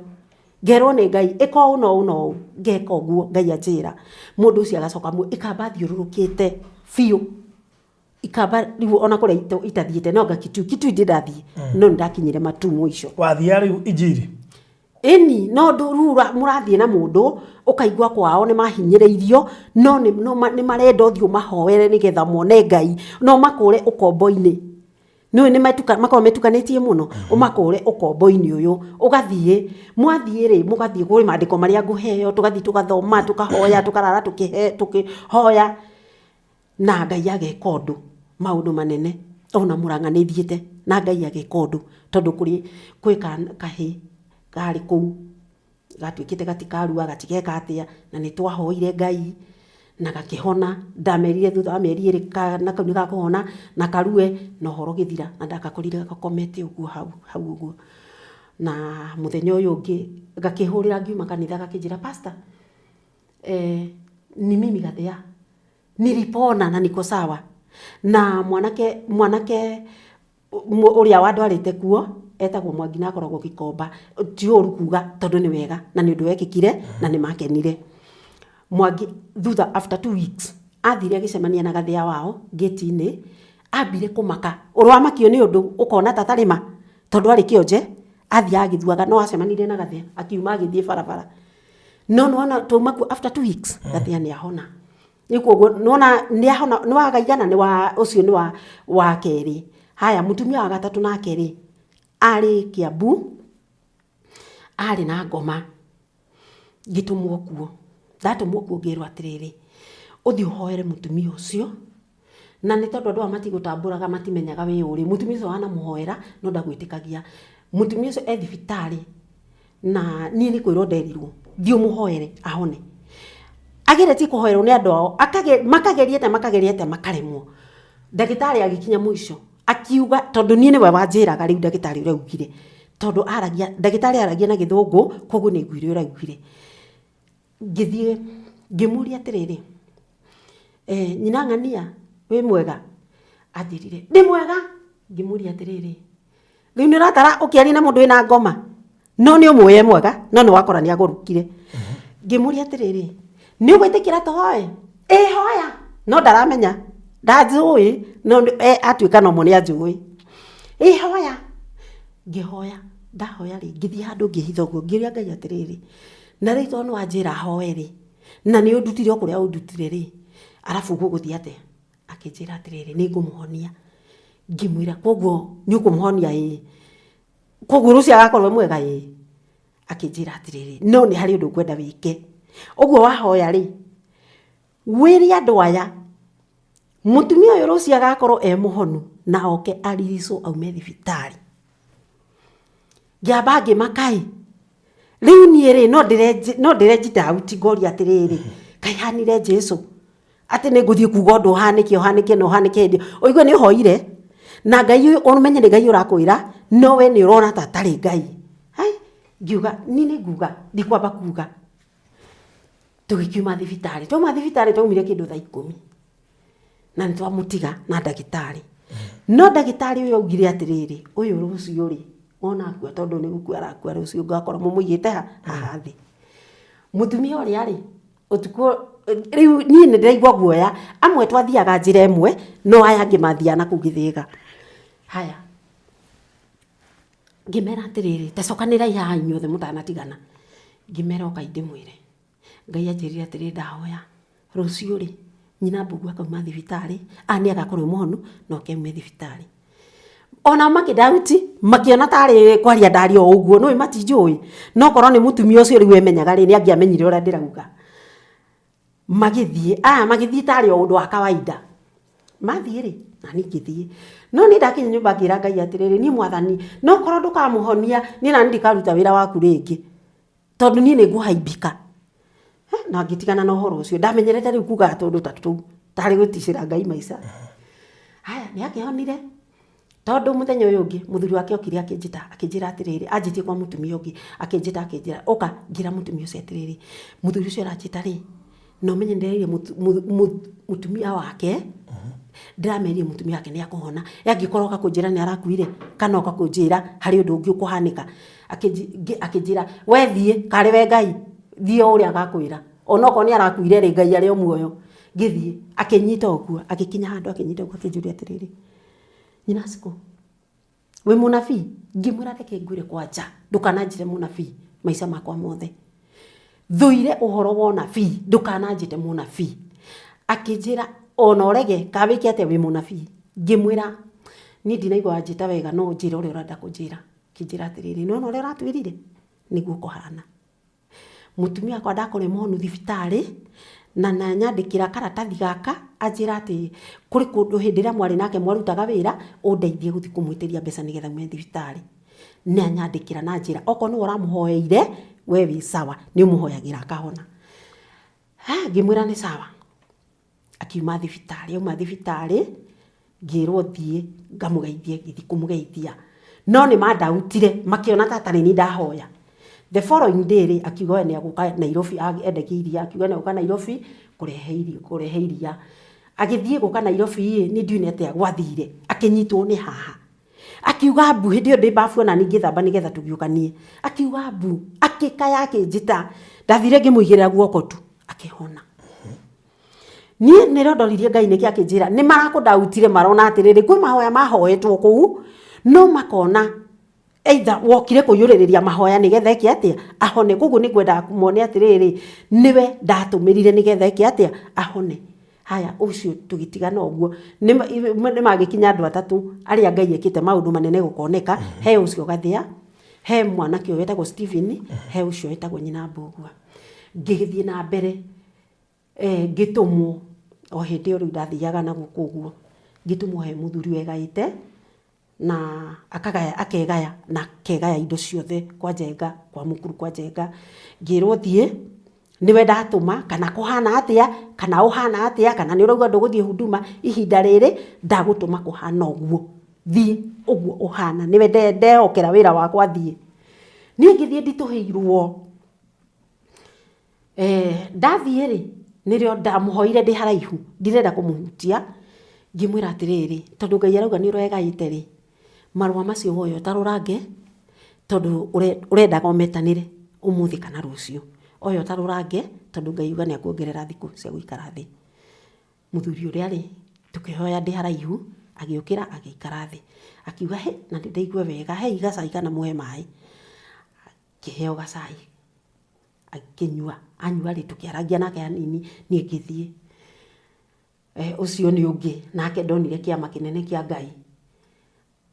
Ngerwo nĩ Ngai ĩka ũũ na ũũ na ũũ, ngeka ũguo Ngai anjĩra. Mũndũ ũcio agacoka muoyo, ikamba thiũrũrũkĩte biũ. Ikamba rĩu ona kũrĩa itathiĩte no anga Kitui, Kitui ndĩ ndathiĩ, no nĩ ndakinyire Matuu mũico. Wathiaga rĩu injiri? Ĩni, no rĩu mũrathiĩ na mũndũ ũkaigua kwao nĩ mahinyĩrĩirio, no nĩ marenda ũthiĩ ũmahoere nĩgetha mone Ngai, na ũmakũre ũkombo-inĩ. Nĩũĩ nĩ makoragwo metukanĩtie mũno, ũmakũre ũkombo-inĩ ũyũ, ũgathiĩ, mwathiĩ rĩ, mũgathiĩ kwĩ mandĩko marĩa ngũheo, tũgathiĩ tũgathoma, tũkahoya, tũkarara tũkĩhoya, na Ngai ageka ũndũ, maũndũ manene, ona Mũrang'a nĩ thiĩte na Ngai ageka ũndũ, tondũ kũrĩ kwĩ kahĩĩ karĩ kũu. Gatuĩkĩte gatikarua gatigeka atĩa, na nĩ twahoire Ngai na gakĩhona. Ndamerire thutha wa mĩeri ĩrĩ kana kau nĩ gakũhona na karue, na ũhoro ũgĩthira na ndagakorire gakomete ũguo hau hau ũguo. Na mũthenya ũyũ ũngĩ gakĩhũrĩra ngiuma kanitha gakĩnjĩra pastor, ni mimi Gathĩa, nilipona na niko sawa. Na mwanake mwanake Ũrĩa wandwarĩte kuo etagwo Mwangi na akoragwo Gĩkomba. Ti ũru kuga tondũ nĩ wega na nĩ ũndũ wekĩkire na nĩ makenire. Mwangi thutha after 2 weeks athire agĩcemania na Gathĩa wao ngĩti-inĩ, ambire kũmaka. Ũrĩ wamakio nĩ ũndũ ũkona ta atarĩ ma tondũ arĩ kĩonje, athiaga agĩthuaga no acemanirie na Gathĩa akiuma agĩthiĩ barabara. No nĩ wona twauma kuo after 2 weeks Gathĩa nĩ ahona. Rĩu koguo nĩwona nĩahona nĩwagaigana nĩ wa ũcio nĩ wa wa kerĩ. Haya mũtumia wa gatatũ nake rĩ, arĩ Kiambu, arĩ na ngoma, ngĩtũmwo kuo. Ndatũmwo kuo ngĩrwo atĩrĩrĩ, ũthiĩ ũhoere mũtumia ũcio, na nĩ tondũ andũ aya matigũtambũraga matimenyaga wĩ ũrĩ, mũtumia ũcio wanamũhoera no ndagwĩtĩkagia. Mũtumia ũcio e thibitarĩ. Na niĩ nĩ kwĩrwo nderirwo thiĩ ũmũhoere ahone. Ageretie kũhoerwo nĩ andũ ao, makageria atĩa makageria atĩa makaremwo. Ndagĩtarĩ agĩkinya mũico akiuga, tondũ niĩ nĩwe wanjĩraga rĩu ndagĩtarĩ ũrĩa augire, tondũ aragia, ndagĩtarĩ aragia na gĩthũngũ koguo nĩ aiguire ũrĩa augire. Ngĩthiĩ ngĩmũria atĩrĩrĩ, nyina ng'ania wĩ mwega? Anjĩrire ndĩ mwega. Ngĩmũria atĩrĩrĩ, Rĩu nĩ ũratara ũkĩaria na mũndũ wĩna ngoma no nĩ ũmũĩ e mwega no nĩ wakora nĩ agũrũkire. Ngĩmũria atĩrĩrĩ, nĩ ũgwĩtĩkĩra tũhoe? Ĩ hoya. No ndaramenya ndanjũĩ no atuĩka no mo nĩ anjũĩ. Ĩ hoya. Ngĩhoya, ndahoya rĩ, ngĩthiĩ handũ ngĩhitha ũguo ngĩũria Ngai atĩrĩrĩ, na rĩu tondũ nĩ wanjĩra hoe rĩ, na nĩ ũndutire o kũrĩa ũndutire rĩ, arabu gũgũthiĩ atĩa? Akĩnjĩra atĩrĩrĩ, nĩ ngũmũhonia. Ngĩmwĩra koguo nĩ ũkũmũhonia? Ĩĩ. Koguo rũciũ agakorwo e mwega? Ĩĩ. Akĩnjĩra atĩrĩrĩ, no nĩ harĩ ũndũ ngwenda wĩke. Ũguo wahoya rĩ, wĩre andũ aya, mũtumia ũyũ rũciũ agakorwo e mũhonu na oke arigicwo aume thibitarĩ. Ngĩamba ngĩmaka ĩ, rĩu niĩ rĩ, no ndĩrenji doubt ngoria atĩrĩrĩ, kaĩ hanire Jesu? Atĩ nĩ ngũthiĩ kuga ũndũ ũhanĩke ũhanĩke na ũhanĩke hĩndĩ ĩyo. Ũigue nĩ ũhoire na Ngai ũyũ ũmenye nĩ Ngai ũrakwĩra no we nĩ ũrona ta atarĩ Ngai. Hai, ngiuga niĩ nĩ nguga ndikwamba kuga. Tũgĩkiuma thibitarĩ, twauma thibitarĩ twaumire kĩndũ thaa ikũmi na nĩ twamũtiga na ndagĩtarĩ. No ndagĩtarĩ ũyũ augire atĩrĩrĩ, ũyũ rũciũ rĩ, wona akua tondũ nĩ gũkua arakua rũciũ ngakora mũmũigĩte ha? Haha thĩ. Mũtumia ũrĩa rĩ, Ũtukũ rĩu niĩ nĩ ndĩraigua guoya, amwe twathiaga njĩra ĩmwe, no aya angĩ mathiaga na kũu Gĩthĩga. Haya, ngĩmera atĩrĩrĩ, ta cokanĩrĩrai haha inyuothe mũtanatigana. Ngĩmera ũkai ndĩmwĩre, Ngai anjĩrire atĩrĩrĩ ndahoya, rũciũ rĩ, nyina Mbũgua akauma thibitarĩ, nĩ agakorwo e mũhonu na oke aume thibitarĩ. Onao makĩ doubt, makĩona tarĩ kwaria ndaria o ũguo, nĩũĩ matinjũĩ, no korwo nĩ mũtumia ũcio rĩu emenyaga rĩ, nĩ angĩamenyire ũrĩa ndĩrauga. Magĩthiĩ, aya magĩthiĩ tarĩ o ũndũ wa kawaida. Mathiĩ rĩ, na niĩ ngĩthiĩ. No niĩ ndakinya nyũmba ngĩra Ngai atĩrĩrĩ, niĩ mwathani, no korwo ndũkamũhonia, niĩ nani ndikaruta wĩra waku rĩngĩ. Tondũ niĩ nĩ ngũhaimbika. Na ngĩtigana na ũhoro ũcio. Ndamenyerete rĩu kugaga tũndũ ta tũu, tarĩ gũticĩra Ngai maica. Haya, nĩ akĩhonire. Tondũ mũthenya ũyũ ũngĩ, mũthuri wake okire akĩnjĩta, akĩnjĩra atĩrĩrĩ, anjĩtie kwa mũtumia ũngĩ, akĩnjĩta akĩnjĩra, ũka, ngĩra mũtumia ũcio atĩrĩrĩ, mũthuri ũcio ũranjĩta rĩ, na ũmenye nĩ ndĩrerire mũtumia wake, ndĩramerire mũtumia wake nĩ akũhona, angĩkorwo oka kũnjĩra nĩ arakuire, kana oka kũnjĩra harĩ ũndũ ũngĩ ũkũhanĩka, akĩnjĩra, we thiĩ, karĩ we Ngai, thiĩ o ũrĩa agakwĩra, onokorwo nĩ arakuire rĩ, Ngai arĩ o muoyo. Ngĩthiĩ, akĩnyita ũguo, agĩkinya handũ akĩnyita ũguo akĩnjũria atĩrĩrĩ, nyina Cikũ, wĩ mũnabii? Ngĩmwĩra reke ngwĩre kwanja, ndũkananjĩre mũnabii maica makwa mothe. Thũire ũhoro wa ũnabii, ndũkananjĩte mũnabii. Akĩnjĩra ona ũrege kana wĩke atĩa wĩ mũnabii. Ngĩmwĩra niĩ ndinaigua wanjĩta wega no ũnjĩre ũrĩa ũrenda kũnjĩra. Akĩnjĩra atĩrĩrĩ, nĩwona ũrĩa ũratwĩrire? Nĩguo kũhana. Mũtumia wakwa ndakorwo e mũhonu thibitarĩ, na nanyandĩkĩra karatathi gaka, anjĩra atĩ kũrĩ kũndũ hĩndĩ ĩrĩa mwarĩ nake mwarutaga wĩra, ũndeithie gũthiĩ kũmwĩtĩria mbeca nĩgetha aume thibitarĩ. Nĩ anyandĩkĩra na anjĩra okorwo nĩwe ũramũhoeire, we wĩ sawa, nĩ ũmũhoyagĩra akahona. Ngĩmwĩra nĩ sawa. Akiuma thibitarĩ, auma thibitarĩ, ngĩrwo thiĩ ngamũgeithie, ngĩthiĩ kũmũgeithia. No nĩ mandautire, makĩona ta tarĩ niĩ ndahoya. The following day rĩ, akiuga we nĩ egũka Nairobi endagia iria, akiuga nĩ egũka Nairobi kũrehe iria, kũrehe iria. Agĩthiĩ gũka Nairobi ĩ, niĩ ndiũĩ nĩ atĩa gwathire, akĩnyitwo nĩ haha. Akiuga mbu, hĩndĩ ĩyo ndĩ mbabu ona niĩ ngĩthamba nĩgetha tũgiũkanie. Akiuga mbu, akĩkaya akĩnjĩta. Ndathire ngĩmũigĩrĩra guoko tu, akĩhona. Niĩ nĩrĩo ndoririe Ngai nĩkĩ akĩnjĩra nĩ marakũndautire marona atĩrĩrĩ kwĩ mahoya mahoetwo kũu no makona either wokire kũiyũrĩrĩria mahoya nĩgetha eke atĩa ahone koguo nĩ ngwendaga mone atĩrĩrĩ nĩwe ndatũmĩrire nĩgetha eke atĩa ahone. Haya ũcio tũgĩtigana ũguo nĩ magĩkinya andũ atatũ arĩa Ngai ekĩte maũndũ manene gũkoneka he ũcio Gathĩa, he mwanake ũyũ wetagwo Stephen, he ũcio wetagwo nyina Mbũgua. Ngĩgĩthiĩ na mbere Ngĩtũmwo, o hĩndĩ ĩyo rĩu ndathiaga na gũkũ ũguo, ngĩtũmwo he mũthuri wegaĩte, na akagaya akegaya na akegaya indo ciothe kwa Njenga, kwa Mũkuru kwa Njenga. Ngĩrwo thiĩ, nĩwe ndatũma, kana kũhana atĩa, kana ũhana atĩa, kana nĩ ũrauga ndũgũthiĩ Huduma ihinda rĩrĩ, ndagũtũma kũhana ũguo. Thiĩ ũguo ũhana, nĩwe ndehokera wĩra wakwa thiĩ. Niĩ ngĩthiĩ nditũhĩirwo. Ndathiĩ rĩ, nĩrĩo ndamũhoire ndĩ haraihu, ndirenda kũmũhutia, ngĩmwĩra atĩrĩrĩ, tondũ Ngai arauga nĩ ũregaĩte rĩ, marũa macio woya ũtarũrange, tondũ ũrendaga ũmetanĩre ũmũthĩ kana rũciũ. Oya ũtarũrange, tondũ Ngai auga nĩ akuongerera thikũ cia gũikara thĩ. Mũthuri ũrĩa rĩ, tũkĩhoya ndĩ haraihu, agĩũkĩra agĩikara thĩ. Akiuga hĩ, na nĩ ndaigua wega, hei gacai kana mũhe maĩ. Ngĩheo gacai, akĩnyua, anyua rĩ, tũkĩarangia nake hanini, niĩ ngĩthiĩ. Ũcio nĩ ũngĩ nake ndonire kĩama kĩnene kĩa Ngai.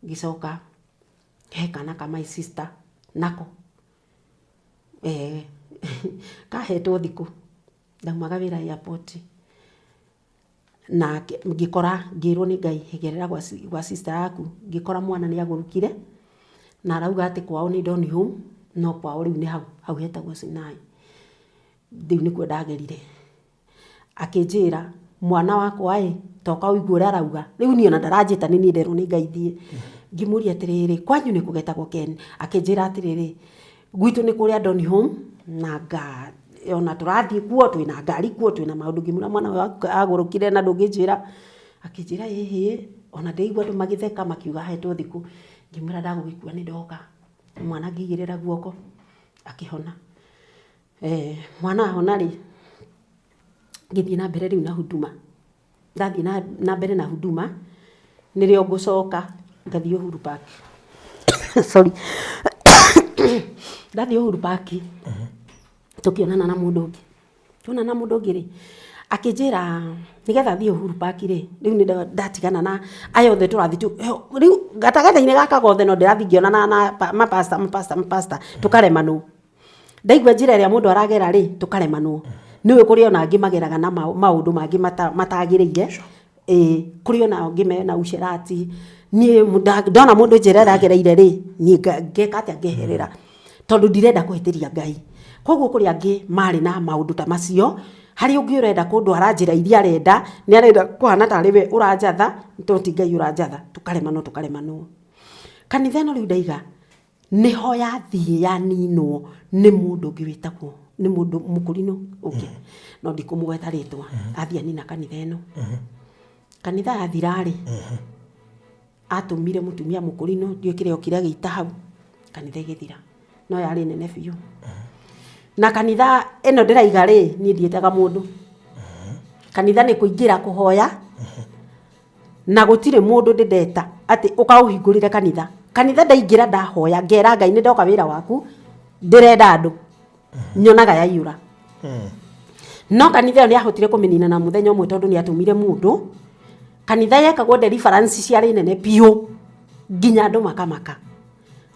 Ngĩcoka he kana ka my sister nako, kahetwo thikũ, ndaumaga wĩra airport. Na ngĩkora ngĩrwo nĩ Ngai gerera gwa sister yaku, ngĩkora mwana nĩ agũrũkire, na arauga atĩ kwao nĩ Donholm, no kwao rĩu nĩ hau, hau hetagwo Sinai. Rĩu nĩkuo ndagerire. Akĩnjĩra mwana wakwa ĩ, toka ũigue ũrĩa arauga. Rĩu niĩ ona ndaranjĩta nĩ niĩ nderwo nĩ Ngai thiĩ. Ngĩmũria atĩrĩrĩ, kwanyu nĩ kũ getagwo Ken? Akĩnjĩra atĩrĩrĩ, Gwitũ nĩ kũrĩa Donholm na nga ona tũrathiĩ kuo twĩna ngari kuo twĩna maũndũ. Ngĩmwĩra mwana ũyũ waku agũrũkire na ndũngĩnjĩra? Akĩnjĩra ĩhĩ, ona ndĩraigua andũ magĩtheka makiuga ahetwo thikũ. Ngĩmwĩra ndagũgĩkua nĩ ndoka. Mwana ngĩigĩrĩra guoko akĩhona. Mwana ahona rĩ, ngĩthiĩ na mbere rĩu na huduma. Ndathiĩ na mbere na huduma, nĩrĩo ngũcoka ngathiĩ Uhuru Park. Sorry. Ndathiĩ Uhuru Park, tũkĩonana na mũndũ ũngĩ. Tuonana na mũndũ ũngĩ rĩ, akĩnjĩra nĩgetha thiĩ Uhuru Park rĩ, rĩu nĩ ndatigana na aya othe tũrathiĩ rĩu gatagatĩ-inĩ gaka gothe no ndĩrathiĩ ngĩonanaga na mapastor mapastor mapastor tũkaremanwo. Ndaigua njĩra ĩrĩa mũndũ aragera rĩ, tũkaremanwo. Nĩ ũĩ kũrĩ ona angĩ mageraga na maũndũ mangĩ matagĩrĩire. Ĩĩ, kũrĩ ona angĩ mena ucerati. Niĩ ndona mũndũ njĩra ĩragereire rĩ, niĩ ngeka atĩa? Ngeherera, tondũ ndirenda kũhĩtĩria Ngai. Koguo kũrĩ angĩ marĩ na maũndũ ta macio, harĩ ũngĩ ũrenda kũndwara njĩra iria arenda, nĩ arenda kũhana tarĩ we ũranjatha, no ti Ngai ũranjatha, tũkaremanwo tũkaremanwo. Kanitha ĩno rĩu ndaiga, nĩho yathiĩ yaninwo nĩ mũndũ ũngĩ wĩtagwo, nĩ mũndũ mũkũrinũ ũngĩ, no ndikũmũgweta rĩtwa, athiĩ anina kanitha ĩno. Kanitha yathira rĩ, atũmire mũtumia mũkũrinũ, ndiũĩ kĩrĩa okire agĩita hau, kanitha ĩgĩthira, no yarĩ nene biũ. Na kanitha ĩno ndĩraiga rĩ, niĩ ndiĩtaga mũndũ. Kanitha nĩ kũingĩra kũhoya, na gũtirĩ mũndũ ndĩ ndeta atĩ ũka ũhingũrĩre kanitha. Kanitha ndaingĩra ndahoya, ngera Ngai nĩ ndoka wĩra waku, ndĩrenda andũ. Nyonaga yaiyũra. No kanitha ĩyo nĩ ahotire kũmĩnina na mũthenya ũmwe tondũ nĩ atũmire mũndũ. Kanitha yekagwo deliverance ciarĩ nene biũ nginya andũ makamaka.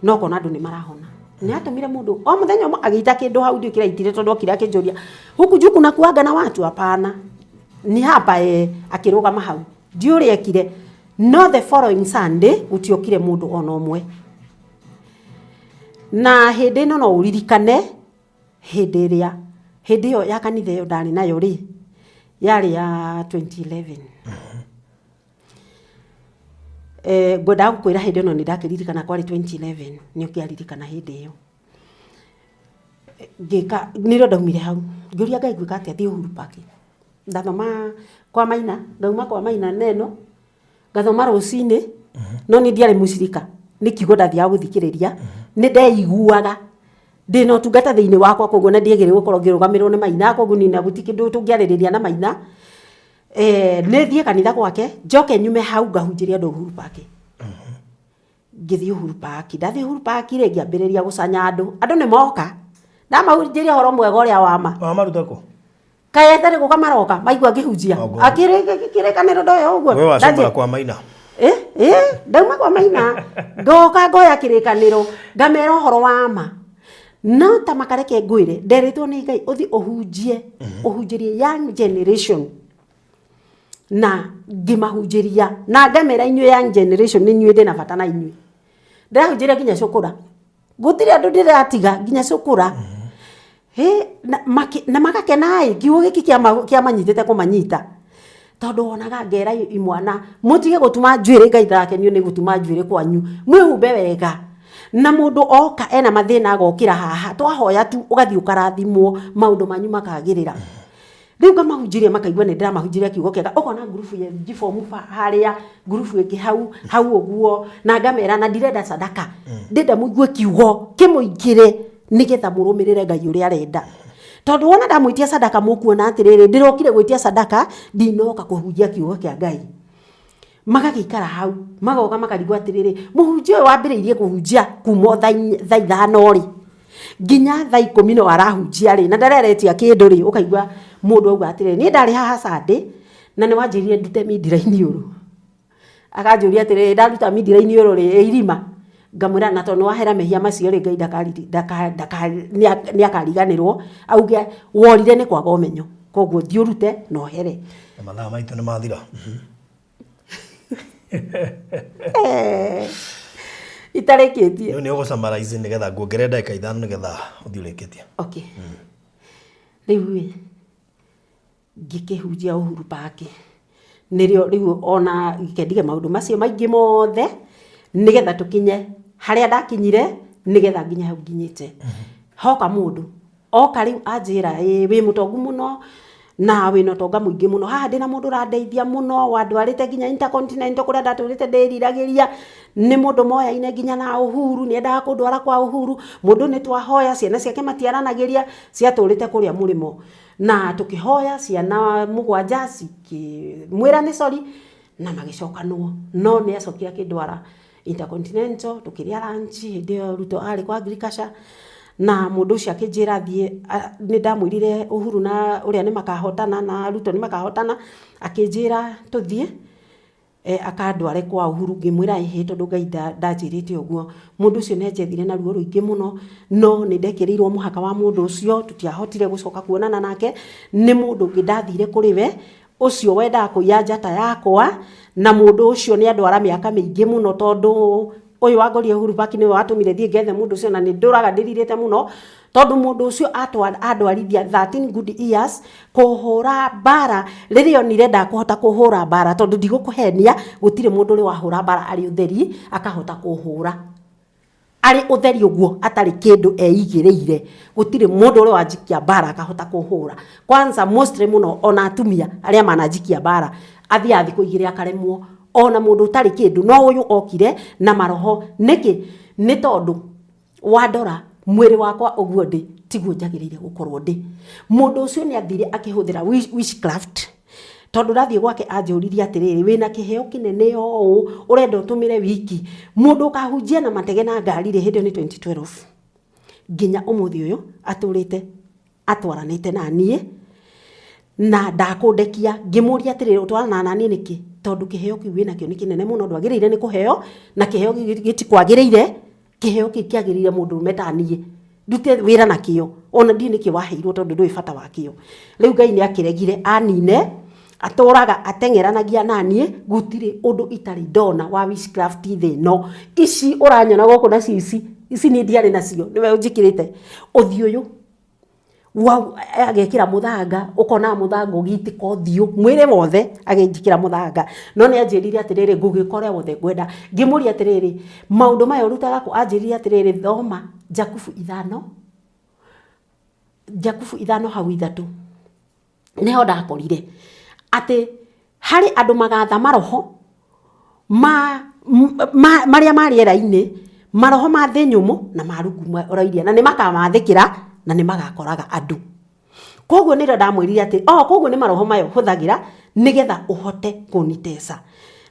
No ũkona andũ nĩ marahona. Nĩ atũmire mũndũ o mũthenya ũmwe agĩita kĩndũ hau ndiũĩ kĩrĩa aitire tondũ okire akĩnjũria huku juu kuna kuanga na watu? Hapana. Ni hapa eh, akĩrũgama hau. Ndiũĩ ũrĩa ekire. No the following Sunday gũtiokire mũndũ ona ũmwe. Na hĩndĩ ĩno no ũririkane hĩndĩ ĩrĩa, hĩndĩ ĩyo ya kanitha ĩyo ndarĩ nayo rĩ, yarĩ ya 2011. Eh, ngwendaga gũkwĩra hĩndĩ ĩno nĩ ndakĩririkana kwarĩ 2011, nĩ ũkĩaririkana hĩndĩ ĩyo. Ngĩka, nĩrĩo ndaumire hau, ngĩũria Ngai ngwĩka atĩa thiĩ Uhuru Park. Ndathoma kwa Maina, ngauma kwa Maina neno, ngathoma rũcinĩ, no niĩ ndiarĩ mũcirika, nĩ kiugo ndathiaga gũthikĩrĩria, nĩ ndeiguaga ndĩna ũtungata thĩinĩ wakwa koguo na ndiagĩrĩirwo gũkorwo ngĩrũgamĩrĩrwo nĩ Maina, koguo niĩ na gũtirĩ kĩndũ tũngĩarĩrĩria na Maina. Nĩ thiĩ kanitha gwake, njoke nyume hau ngahunjĩrie andũ Uhuru Park. Ngĩthiĩ Uhuru Park, ndathiĩ Uhuru Park rĩ, ngĩambĩrĩria gũcanya andũ, andũ nĩ moka, ndamahunjĩria ũhoro mwega ũrĩa wa ma. Wamaruta kũ? Kaĩ atarĩ gũka maroka maigua ngĩhunjia akĩrĩkanĩro ndoya ũguo We wacomora kwa Maina. Eh, eh, ndauma kwa Maina ngoka ngoya kĩrĩkanĩro ngamera ũhoro wa ma no ta makareke ngwĩre nderĩtwo nĩ Ngai ũthiĩ ũhunjie ũhunjĩrie young generation na ngĩmahunjĩria na ngamera inyuĩ young generation nĩ inyuĩ ndĩna bata na inyuĩ ndĩrahunjĩria nginya cũkũra Gũtirĩ andũ ndĩratiga nginya cũkũra. Hĩ, na makĩ- na magakena ĩ, kiugo gĩkĩ kĩama- kĩamanyitĩte kũmanyita. Tondũ wonaga ngera imwana, mũtige gũtuma njuĩrĩ Ngai ndarakenio nĩ gũtuma njuĩrĩ kwanyu, mwĩhumbe wega. Na mũndũ oka ena mathĩna agokĩra haha, twahoya tu ũgathiĩ ũkarathimwo, maũndũ manyu makagĩrĩra. Rĩu ngamahunjĩria makaigua nĩ ndĩramahunjĩria kiugo kĩega, ũkona ngurubu ya njibomu harĩa, ngurubu ĩngĩ hau, hau ũguo, na ngamera na ndirenda sadaka, ndĩrenda mũigue kiugo kĩmũingĩre nĩgetha mũrũmĩrĩre Ngai ũrĩa arenda. Tondũ wona ndamwĩtia sadaka mũkuona atĩrĩrĩ, ndĩrokire gwĩtia sadaka, ndinoka kũhunjia kiugo kĩa Ngai. Magagĩikara hau, magoka makarigwo atĩrĩrĩ, mũhunjia ũyũ wambĩrĩirie kũhunjia kuma o thaa ithano rĩ, nginya thaa ikũmi no arahunjia rĩ, na ndareretia kĩndũ rĩ, ũkaigua mũndũ auga atĩrĩrĩ, niĩ ndarĩ haha Sunday, na nĩ wanjĩrire ndute midiraini ũrũ. Akanjũria atĩrĩrĩ, ndaruta midiraini ũrũ rĩ, ĩ irima? Ngamwĩra na tondũ nĩ wahera mehia macio rĩ, Ngai nĩ akariganĩrwo, auge worire nĩ kwaga ũmenyo, koguo thiĩ ũrute na ũhere. Na mathaa maitũ nĩ mathira. Itarĩkĩtie. Rĩu nĩ ũgũ summarize nĩgetha nguongerere ndagĩka ithano nĩgetha ũthiĩ ũrĩkĩtie. Okay. Rĩu ĩ, ngĩkĩhunjia Uhuru Park, nĩrĩo rĩu ona reke ndige maũndũ macio maingĩ mothe, nĩgetha tũkinye harĩa ndakinyire, nĩgetha nginye hau nginyĩte. Hoka mũndũ, oka rĩu anjĩra ĩĩ wĩ mũtongu mũno, na wĩna ũtonga mũingĩ mũno, haha ndĩna mũndũ ũrandeithia mũno, wandwarĩte nginya Intercontinental kũrĩa ndatũrĩte ndĩriragĩria, nĩ mũndũ moyaine nginya na Uhuru, nĩ endaga kũndwara kwa Uhuru, mũndũ nĩ twahoya, ciana ciake matiaranagĩria, ciatũrĩte kũrĩa mũrĩmo. Na tũkĩhoya ciana mũgwanja cikĩmwĩra nĩ sorry na magĩcokanwo. No nĩ acokire akĩndwara Intercontinental tũkĩrĩa lunch hĩndĩ ĩyo Ruto arĩ kwa Agriculture na mũndũ ũcio akĩnjĩra thiĩ, nĩ ndamwĩrire Uhuru na ũrĩa nĩ makahotana na Ruto nĩ makahotana, akĩnjĩra tũthiĩ. Akandware kwa Uhuru, ngĩmwĩra ĩhĩ tondũ Ngai ndanjĩrĩte ũguo. Mũndũ ũcio nĩ anjethire na ruo rũingĩ mũno, no nĩ ndekĩrĩirwo mũhaka wa mũndũ ũcio, tũtiahotire gũcoka kuonana nake. Nĩ mũndũ ũngĩ ndathire kũrĩ we, Ũcio wendaga kũiya njata yakwa, na mũndũ ũcio nĩ andwara mĩaka mĩingĩ mũno tondũ ũyũ wangorire Uhuru Park nĩwe watũmire thiĩ ngethe mũndũ ũcio na nĩ ndũraga ndĩrirĩte mũno tondũ mũndũ ũcio andwarithia 13 good years kũhũra mbara rĩrĩa onire ndakũhota kũhũra mbara tondũ ndigũkũhenia gũtirĩ mũndũ ũrĩ wahũra mbara arĩ ũtheri akahota kũhũra. Arĩ ũtheri ũguo atarĩ kĩndũ eigĩrĩire, gũtirĩ mũndũ ũrĩ wanjikia mbara akahota kũhũra. Kwanza mostly mũno ona atumia arĩa mananjikia mbara, athiaga thikũ igĩrĩ akaremwo. Ona mũndũ ũtarĩ kĩndũ, no ũyũ okire na maroho. Nĩkĩ? Nĩ tondũ wandora mwĩrĩ wakwa ũguo ndĩ tiguo njagĩrĩire gũkorwo ndĩ. Mũndũ ũcio nĩ athire akĩhũthĩra witchcraft. Tondũ ndathiĩ gwake anjũririe atĩrĩrĩ, wĩna kĩheo kĩnene ũũ, ũrenda ũtũmĩre wiki? Mũndũ ũkahunjia na matege na ngari rĩ, hĩndĩ ĩyo nĩ 2012, nginya ũmũthĩ ũyũ atũrĩte atwaranĩte na niĩ, na ndakũndekia. Ngĩmũria atĩrĩrĩ, ũtwaranaga na niĩ nĩkĩ? Tondũ kĩheo kĩu wĩnakĩo nĩ kĩnene mũno, ndwagĩrĩire nĩ kũheo, na kĩheo gĩtikwagĩrĩire. Kĩheo kĩu kĩagĩrĩire mũndũrũme ta niĩ ndute wĩra nakĩo ona ndiũĩ nĩkĩ waheirwo tondũ ndũĩ bata wakĩo. Rĩu Ngai nĩ akĩregire anine, atũraga ateng'eranagia naniĩ, gũtirĩ ũndũ itarĩ ndona wa witchcraft thĩ ĩno. Ici ũranyona gũkũ nacio ici, ici niĩ ndiarĩ nacio nĩwe ũnjĩkĩrĩte. Ũthiũ ũyũ Agekĩra mũthanga, ũkona mũthanga ũgĩitĩka ũthiũ, mwĩrĩ wothe agĩnjĩkĩra mũthanga. No nĩ anjĩrire atĩrĩrĩ, ngũgĩka ũrĩa wothe ngwenda. Ngĩmũria atĩrĩrĩ, maũndũ maya ũrutaga kũ? Anjĩrire atĩrĩrĩ, thoma Jakubu ithano, Jakubu ithano hau ithatũ. Nĩho ndakorire atĩ harĩ andũ magatha maroho ma, ma, marĩa ma rĩera-inĩ, maroho ma thĩ nyũmũ na ma rungu rwa iria, na nĩ makamathĩkĩra na nĩ magakoraga andũ. Koguo nĩrĩo ndamwĩrire atĩ oh, koguo nĩ maroho maya ũhũthagĩra nĩgetha ũhote kũnitesa.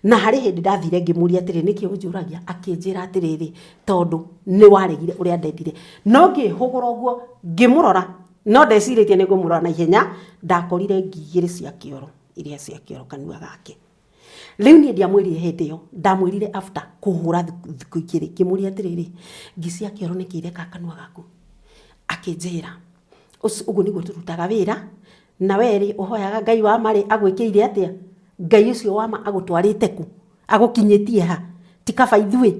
Na harĩ hĩndĩ ndathire ngĩmũria atĩrĩ, nĩkĩ ũnjũragia? Akĩnjĩra atĩrĩrĩ, tondũ nĩ waregire ũrĩa ndendire. No ngĩhũgũra ũguo ngĩmũrora No ndecirĩtie nĩ ngũmũrora na ihenya, ndakorire ngi igĩrĩ cia kĩoro, iria cia kĩoro kanua gake. Rĩu niĩ ndiamwĩrire hĩndĩ ĩyo, ndamwĩrire after kũhũra thikũ igĩrĩ, ngĩmũria atĩrĩrĩ, ngi cia kĩoro nĩkĩ ireka kanua gaku? Akĩnjĩra, ũguo nĩguo tũrutaga wĩra, na we rĩ, ũhoyaga Ngai wa ma rĩ, agwĩkĩire atĩa? Ngai ũcio wa ma agũtwarĩte kũ? Agũkinyĩtie ha? Ti kaba ithuĩ?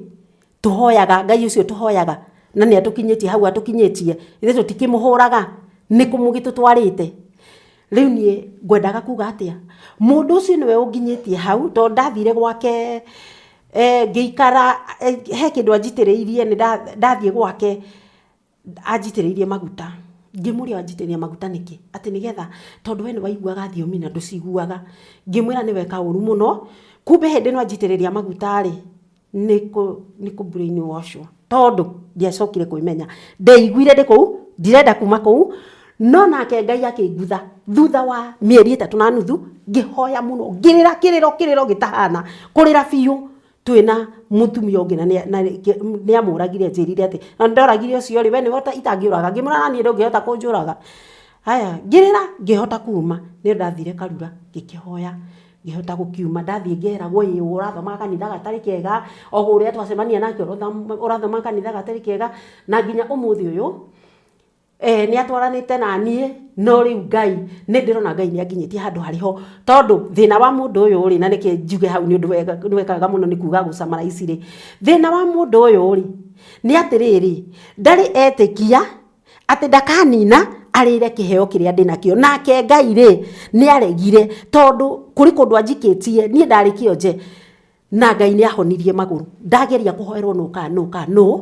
Tũhoyaga Ngai ũcio tũhoyaga na nĩ atũkinyĩtie hau atũkinyĩtie, ithuĩ tũtikĩmũhũraga, nĩ kũ mũgĩtũtwarĩte? Rĩu niĩ ngwendaga kuga atĩa? Mũndũ ũcio nĩwe ũnginyĩtie hau, tondũ ndathire gwake ngĩikara, he kĩndũ anjitĩrĩirie, nĩ ndathiĩ gwake anjitĩrĩirie maguta. Ngĩmũria wanjitĩrĩria maguta nĩkĩ? Atĩ nĩgetha, tondũ we nĩ waiguaga thiomi na ndũciguaga. Ngĩmwĩra nĩ weka ũru mũno, kumbe hĩndĩ ĩno anjitĩrĩria maguta rĩ, nĩ kũ brain wash wo, tondũ ndiacokire kwĩmenya. Ndeiguire ndĩ kũu, ndirenda kuma kũu, no nake Ngai akĩngutha thutha wa mĩeri ĩtatũ na nuthu, ngĩhoya mũno, ngĩrĩra kĩrĩro kĩrĩro gĩtahana, kũrĩra biũ, twĩna mũtumia ũngĩ na nĩ amũragire anjĩrire atĩ, na ndoragire ũcio rĩ, we nĩwe itangĩũraga, ngĩmwĩra na niĩ ndũngĩhota kũnjũraga. Haya, ngĩrĩra ngĩhota kuma, nĩ ndathire Karura ngĩkĩhoya, ngĩhota gũkiuma, ndathiĩ ngeragwo ĩĩ ũrathomaga kanitha gatarĩ kega, o ũrĩa twacemania nake ũrathoma kanitha gatarĩ kega, na nginya ũmũthĩ ũyũ, nĩ atwaranĩte na niĩ, no rĩu Ngai, nĩ ndĩrona Ngai nĩ anginyĩtie handũ harĩ ho, tondũ thĩna wa mũndũ ũyũ rĩ, na nĩkĩ njuge hau nĩ ũndũ nĩ wega mũno nĩ kuga gũcama ici rĩ, thĩna wa mũndũ ũyũ rĩ, nĩ atĩrĩrĩ, ndarĩ etĩkia atĩ ndakanina arĩre kĩheo kĩrĩa ndĩnakĩo. Nake Ngai rĩ, nĩ aregire, tondũ kũrĩ kũndũ anjikĩtie, niĩ ndarĩ kĩonje, na Ngai nĩ ahonirie magũrũ. Ndageria kũhoerwo nũ kana nũ kana nũ,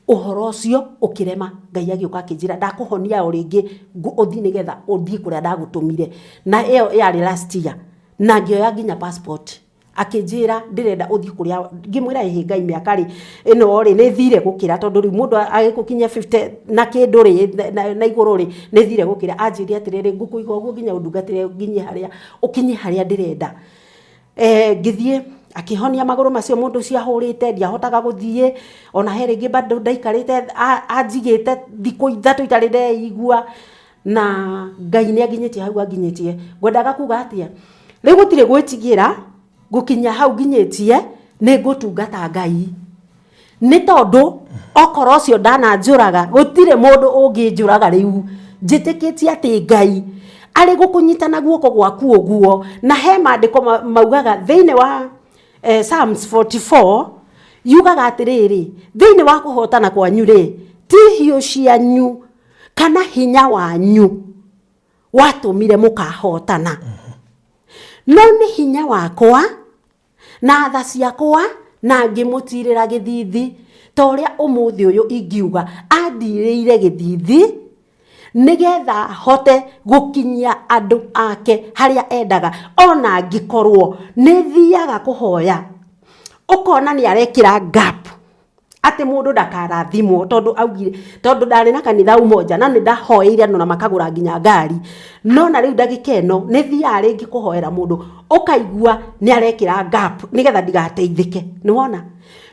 ũhoro ũcio ũkĩrema. Ngai agĩũka akĩnjĩra ndakũhonia o rĩngĩ, ũthiĩ nĩgetha ũthiĩ kũrĩa ndagũtũmire. Na ĩyo yarĩ last year, na ngĩoya nginya passport. Akĩnjĩra ndĩrenda ũthiĩ kũrĩa, ngĩmwĩra ĩhĩ Ngai mĩaka rĩ, ĩno rĩ nĩ thire gũkĩra tondũ rĩu mũndũ agĩgũkinyia 50 na kĩndũ rĩ, na igũrũ rĩ, nĩ thire gũkĩra. Anjĩrire atĩrĩrĩ, ngũkũiga ũguo nginya ũndungatĩre nginye harĩa, ũkinye harĩa ndĩrenda. Ngĩthiĩ akĩhonia magũrũ macio mũndũ ũcio ahũrĩte, ndiahotaga gũthiĩ, ona he rĩngĩ bado ndaikarĩte anjigĩte thikũ ithatũ itarĩ ndeigua. Na Ngai nĩ anginyĩtie hau anginyĩtie. Ngwendaga kuga atĩa? Rĩu gũtirĩ gwĩtigĩra gũkinya hau nginyĩtie, nĩ ngũtungata Ngai. Nĩ tondũ okorwo ũcio ndananjũraga, gũtirĩ mũndũ ũngĩnjũraga rĩu. Njĩtĩkĩtie atĩ Ngai Arĩ gũkũnyita na guoko gwaku ũguo. Na he maandĩko maugaga thĩinĩ wa Psalms 44 yugaga atĩrĩrĩ, thĩinĩ wa kũhotana kwanyu rĩ, ti hiũ cianyu kana hinya wanyu watũmire mũkahotana, no nĩ hinya wakwa na tha ciakwa na ngĩmũtirĩra gĩthithi. Ta ũrĩa ũmũthĩ ũyũ ingiuga andirĩire gĩthithi nĩgetha hote gũkinyia andũ ake harĩa endaga. Ona angĩkorwo nĩ thiaga kũhoya ũkona nĩ arekĩra gap atĩ mũndũ ndakarathimwo, tondũ augire tondũ ndarĩ na kanitha Umoja na nĩ ndahoeire andũ na makagũra nginya ngari, no na rĩu ndagĩka ĩno nĩ thiaga rĩngĩ kũhoera mũndũ ũkaigua nĩ arekĩra gap nĩgetha ndigateithĩke. Nĩ wona?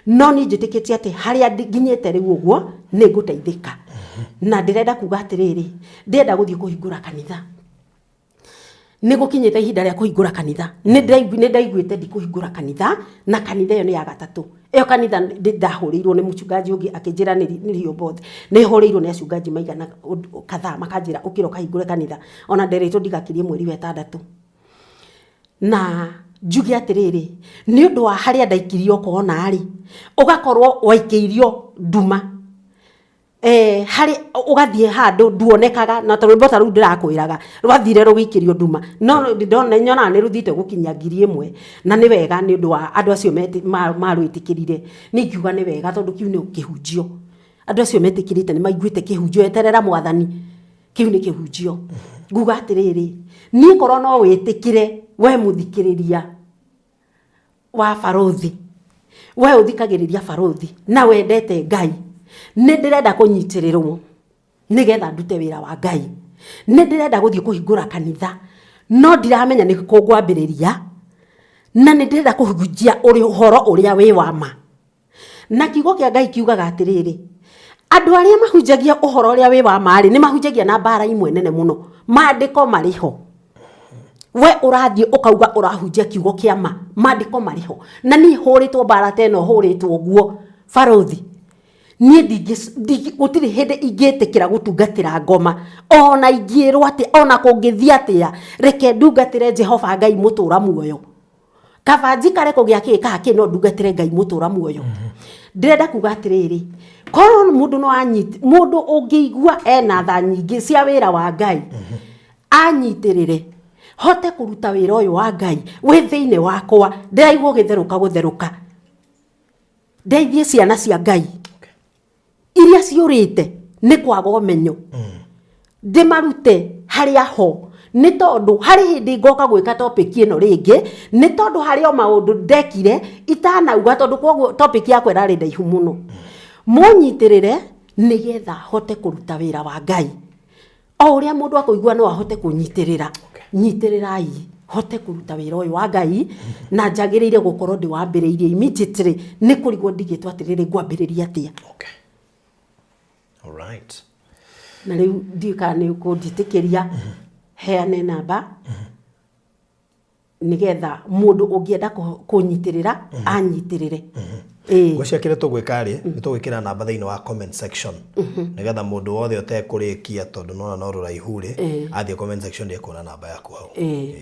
No niĩ njĩtĩkĩtie atĩ harĩa nginyĩte rĩu ũguo nĩ ngũteithĩka. Na ndĩrenda kuga atĩrĩrĩ, ndĩrenda gũthiĩ kũhingũra kanitha. Nĩ gũkinyĩte ihinda rĩa kũhingũra kanitha. Nĩ ndaiguĩte ndikũhingũra kanitha, na kanitha ĩyo nĩ ya gatatũ. Ĩyo kanitha ndahũrĩirwo nĩ mũchungaji ũngĩ akĩnjĩra nĩ Rehoboth. Nĩ hũrĩirwo nĩ achungaji maigana kadhaa makanjĩra ũkĩra ũkahingũre kanitha. Ona nderĩtwo ndigakĩrie mweri wa ĩtandatũ. Na njuge atĩrĩrĩ, nĩ ũndũ wa harĩa ndaikirio kona rĩ, ũgakorwo waikĩirio nduma. Harĩ ũgathiĩ handũ nduonekaga, na ta rwĩmbo ta rũu ndĩrakwĩraga rwathire rũgĩikĩrio nduma, no ndona nyonaga nĩ rũthiĩte gũkinya 1000, na nĩ wega nĩ ũndũ wa andũ acio marwĩtĩkĩrire. Niĩ ingiuga nĩ wega tondũ kĩu nĩ kĩhunjio. Andũ acio metĩkĩrĩte nĩ maiguĩte kĩhunjio, eterera mwathani, kĩu nĩ kĩhunjio. Nguga atĩrĩrĩ, niĩ korwo no wĩtĩkĩre we mũthikĩrĩria wa Barũthi, we ũthikagĩrĩria Barũthi na wendete Ngai, nĩ ndĩrenda kũnyitĩrĩrwo nĩgetha ndute wĩra wa Ngai. Nĩ ndĩrenda gũthiĩ kũhingũra kanitha, no ndiramenya nĩ kũ ngwambĩrĩria, na nĩ ndĩrenda kũhunjia ũhoro ũrĩa wĩ wa ma. Na kiugo kĩa Ngai kiugaga atĩrĩrĩ, andũ arĩa mahunjagia ũhoro ũrĩa wĩ wa ma-rĩ, nĩ mahunjagia na mbara imwe nene mũno. Maandĩko marĩ ho. We ũrathiĩ ũkauga ũrahunjia kiugo kĩa ma, maandĩko marĩ ho. Na niĩ hũrĩtwo mbara ta ĩno hũrĩtwo ũguo, barũthi, niĩ gũtirĩ hĩndĩ ingĩtĩkĩra gũtungatĩra ngoma, ona ingĩrwo atĩa, ona kũngĩthiĩ atĩa, reke ndungatĩre Jehova Ngai mũtũra muoyo. Kaba njikare kũgĩa kĩ kana kĩ, no ndungatĩre Ngai mũtũra muoyo. Ndĩrenda kuga atĩrĩrĩ, korwo mũndũ no anyite, mũndũ ũngĩigua ena tha nyingĩ cia wĩra wa Ngai, anyitĩrĩre hote kũruta wĩra ũyũ wa Ngai wĩ thĩinĩ wakwa. Ndĩraigua ũgĩtherũka gũtherũka, ndeithie ciana cia Ngai iria ciũrĩte nĩ kwaga ũmenyo, ndĩmarute harĩa ho, nĩ tondũ harĩ hĩndĩ ngoka gwĩka topic ĩno rĩngĩ, nĩ tondũ harĩ o maũndũ ndekire itanauga, tondũ koguo topic yakwa ĩrarĩ ndaihu mũno. Mũnyitĩrĩre nĩgetha hote kũruta wĩra wa Ngai. O ũrĩa mũndũ akũigua no ahote kũnyitĩrĩra, nyitĩrĩrai hote kũruta wĩra ũyũ wa Ngai. Na njagĩrĩire gũkorwo ndĩwambĩrĩirie immediately, nĩ kũrigwo ndigĩtwo atĩrĩrĩ, ngwambĩrĩria atĩa? All right. Na rĩu ndiũĩ kana nĩ ũkũnjĩtĩkĩria heane namba nĩgetha mũndũ ũngĩenda kũnyitĩrĩra anyitĩrĩre. Ĩĩ. Ngwĩciria kĩrĩa tũgwĩka rĩ, nĩ tũgwĩkĩra namba thĩinĩ wa comment section nĩgetha mũndũ wothe ũtekũrĩkia, tondũ nona no rũraihu rĩ, athiĩ comment section nĩ ekuona namba yaku hau.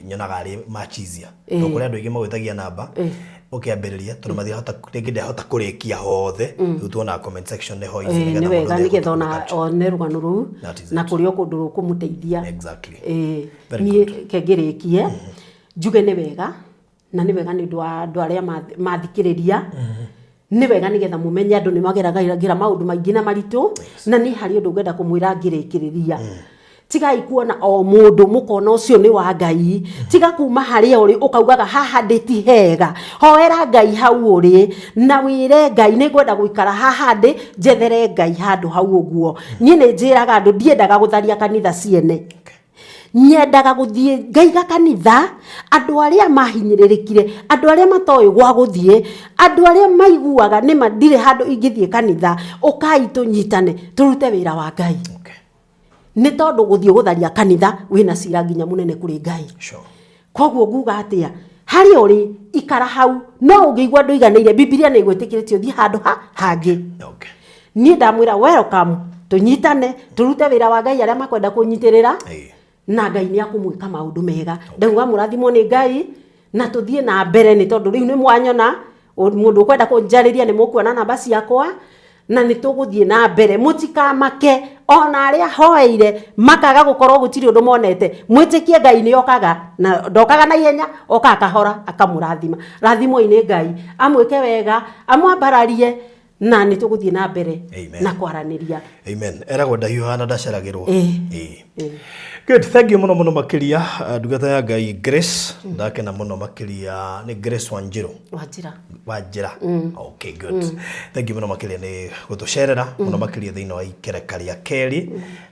Nyonaga arĩ much easier, tondũ kũrĩ andũ aingĩ magwĩtagia namba ũkĩambĩrĩria, tondũ matirahota, rĩngĩ ndahota kũrĩkia hothe. Rĩu tuonaga comment section nĩho easy, nĩgetha nĩ mũndũ wothe wega, nĩgetha ekũhota ona gũcapture. one rũgano rũu That is na it. kũrĩ o kũndũ rũkũmũteithia. Very. Niĩ ke ngĩrĩkie njuge nĩ wega, na nĩ wega nĩ ũndũ wa andũ arĩa mathikĩrĩria, nĩ wega nĩgetha mũmenye andũ nĩ mageragĩra maũndũ maingĩ na maritũ. Na niĩ harĩ ũndũ ngwenda kũmwĩra ngĩrĩkĩrĩria. Tigai kuona o mũndũ mũkona ũcio nĩ wa Ngai. Tiga kuma harĩa ũrĩ ũkaugaga haha ndĩ ti hega. Hoera Ngai hau ũrĩ na wĩre Ngai, nĩ ngwenda gũikara haha ndĩ, njethere Ngai handũ hau ũguo. Niĩ nĩ njĩraga andũ ndiendaga gũtharia kanitha ciene, nyendaga gũthiĩ ngaiga kanitha andũ arĩa mahinyĩrĩrĩkire, andũ arĩa matoĩ gwa gũthiĩ, andũ arĩa maiguaga nĩma ndirĩ handũ ingĩthiĩ kanitha. Ũkai tũnyitane tũrute wĩra wa Ngai. Nĩ tondũ gũthiĩ gũtharia kanitha wĩna cira nginya mũnene kũrĩ Ngai. Koguo nguga atĩa, harĩa ũrĩ ikara hau, no ũngĩigua ndũiganĩire, Bibilia nĩ ĩgwĩtĩkĩrĩtie ũthiĩ handũ ha hangĩ. Niĩ ndamwĩra welcome, tũnyitane tũrute wĩra wa Ngai. Arĩa makwenda kũnyitĩrĩra, Na Ngai nĩ akũmwĩka maũndũ mega. Ndauga mũrathimwo nĩ Ngai na tũthiĩ na mbere, nĩ tondũ rĩu nĩ mwanyona. Mũndũ ũkwenda kũnjarĩria nĩ mũkuona namba ciakwa, na nĩ tũgũthiĩ na mbere. Mũtikamake, ona arĩa hoeire makaga gũkorwo gũtirĩ ũndũ monete, mwĩtĩkie Ngai nĩ okaga, na ndokaga na ihenya, okaga kahora akamũrathima. Rathimwoi nĩ Ngai, amwĩke wega, amwambararie, na nĩ tũgũthiĩ na mbere Amen. na kwaranĩria. Amen. Eragwo ndahiũhaga na ndaceragĩrwo. Ĩĩ. Ĩĩ. Good, thank you mũno mũno makĩria, ndungata ya Ngai Grace. Ndakena mũno makĩria. Nĩ Grace Wanjiru? Wanjĩra. Wanjĩra. Okay, good. Thank you mũno makĩria nĩ gũtũcerera mũno makĩria thĩinĩ wa ikereka rĩa kerĩ.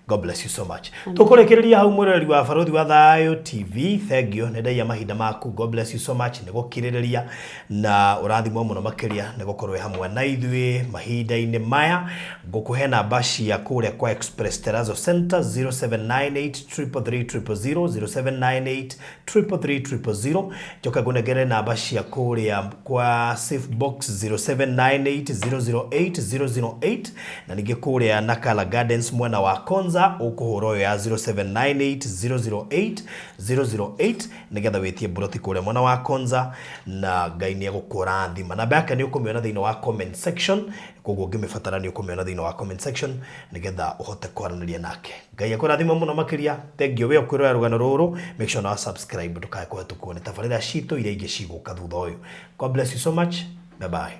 God bless you so much. Tũkũrĩkĩrĩria hau, mwĩroreri wa Barũthi wa Thayũ TV. Thank you nĩ ndaiya mahinda maku. God bless you so much nĩ gũkirĩrĩria, na ũrathimwo mũno makĩria nĩ gũkorwo wĩ hamwe na ithuĩ mahinda-inĩ maya. Ngũkũhe namba cia kũrĩa kwa Express Terrazzo Center: 0798 333 000, 0798 333 000. Njoka ngũnengere namba cia kũrĩa kwa Safe Box: 0798 008 008, na ningĩ kũrĩa Nakala Gardens mwena wa Konza ũkũhũra ũyũ ya 0798 008 008, nĩgetha wĩtie mburoti kũrĩa mwena wa Konza, na Ngai nĩ egũkũrathima. Namba yake nĩ ũkũmĩona thĩinĩ wa comment section, koguo ũngĩmĩbatara nĩ ũkũmĩona thĩinĩ wa comment section, nĩgetha ũhote kwaranĩria nake. Ngai akũrathima mũno makĩria. Thank you we ũkwĩrora rũgano rũrũ. Make sure na subscribe ndũkae kũhetũkwo nĩ tabarĩra citũ iria ingĩ cigũka thutha ũyũ. God bless you so much. Bye bye.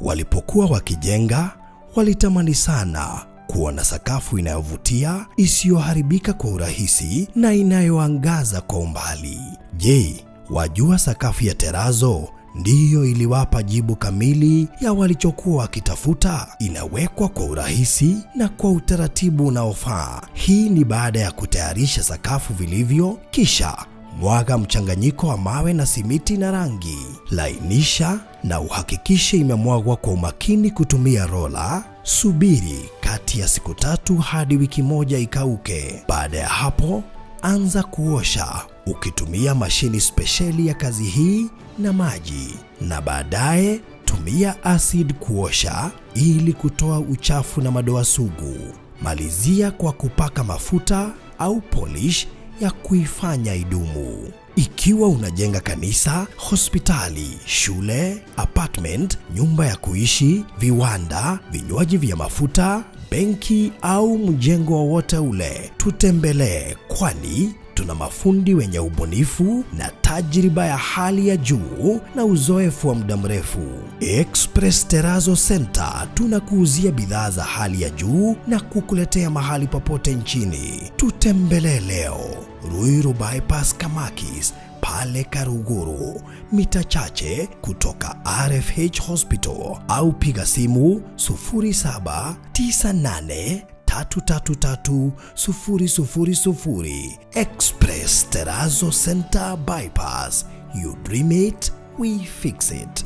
Walipokuwa wakijenga, walitamani sana kuwa na sakafu inayovutia, isiyoharibika kwa urahisi na inayoangaza kwa umbali. Je, wajua sakafu ya Terrazzo ndiyo iliwapa jibu kamili ya walichokuwa wakitafuta? Inawekwa kwa urahisi na kwa utaratibu unaofaa. Hii ni baada ya kutayarisha sakafu vilivyo, kisha mwaga mchanganyiko wa mawe na simiti na rangi. Lainisha na uhakikishe imemwagwa kwa umakini kutumia rola. Subiri kati ya siku 3 hadi wiki 1 ikauke. Baada ya hapo, anza kuosha ukitumia mashini spesheli ya kazi hii na maji, na baadaye tumia acid kuosha ili kutoa uchafu na madoa sugu. Malizia kwa kupaka mafuta au polish ya kuifanya idumu. Ikiwa unajenga kanisa, hospitali, shule, apartment, nyumba ya kuishi, viwanda, vinywaji vya mafuta, benki au mjengo wowote ule, tutembelee, kwani tuna mafundi wenye ubunifu na tajriba ya hali ya juu na uzoefu wa muda mrefu. Express Terrazzo Center tunakuuzia bidhaa za hali ya juu na kukuletea mahali popote nchini. Tutembelee leo Ruiru Bypass, Kamakis, pale Karuguru, mita chache kutoka RFH Hospital, au piga simu 0798 333 000. Express Terrazzo Center Bypass. You dream it, we fix it.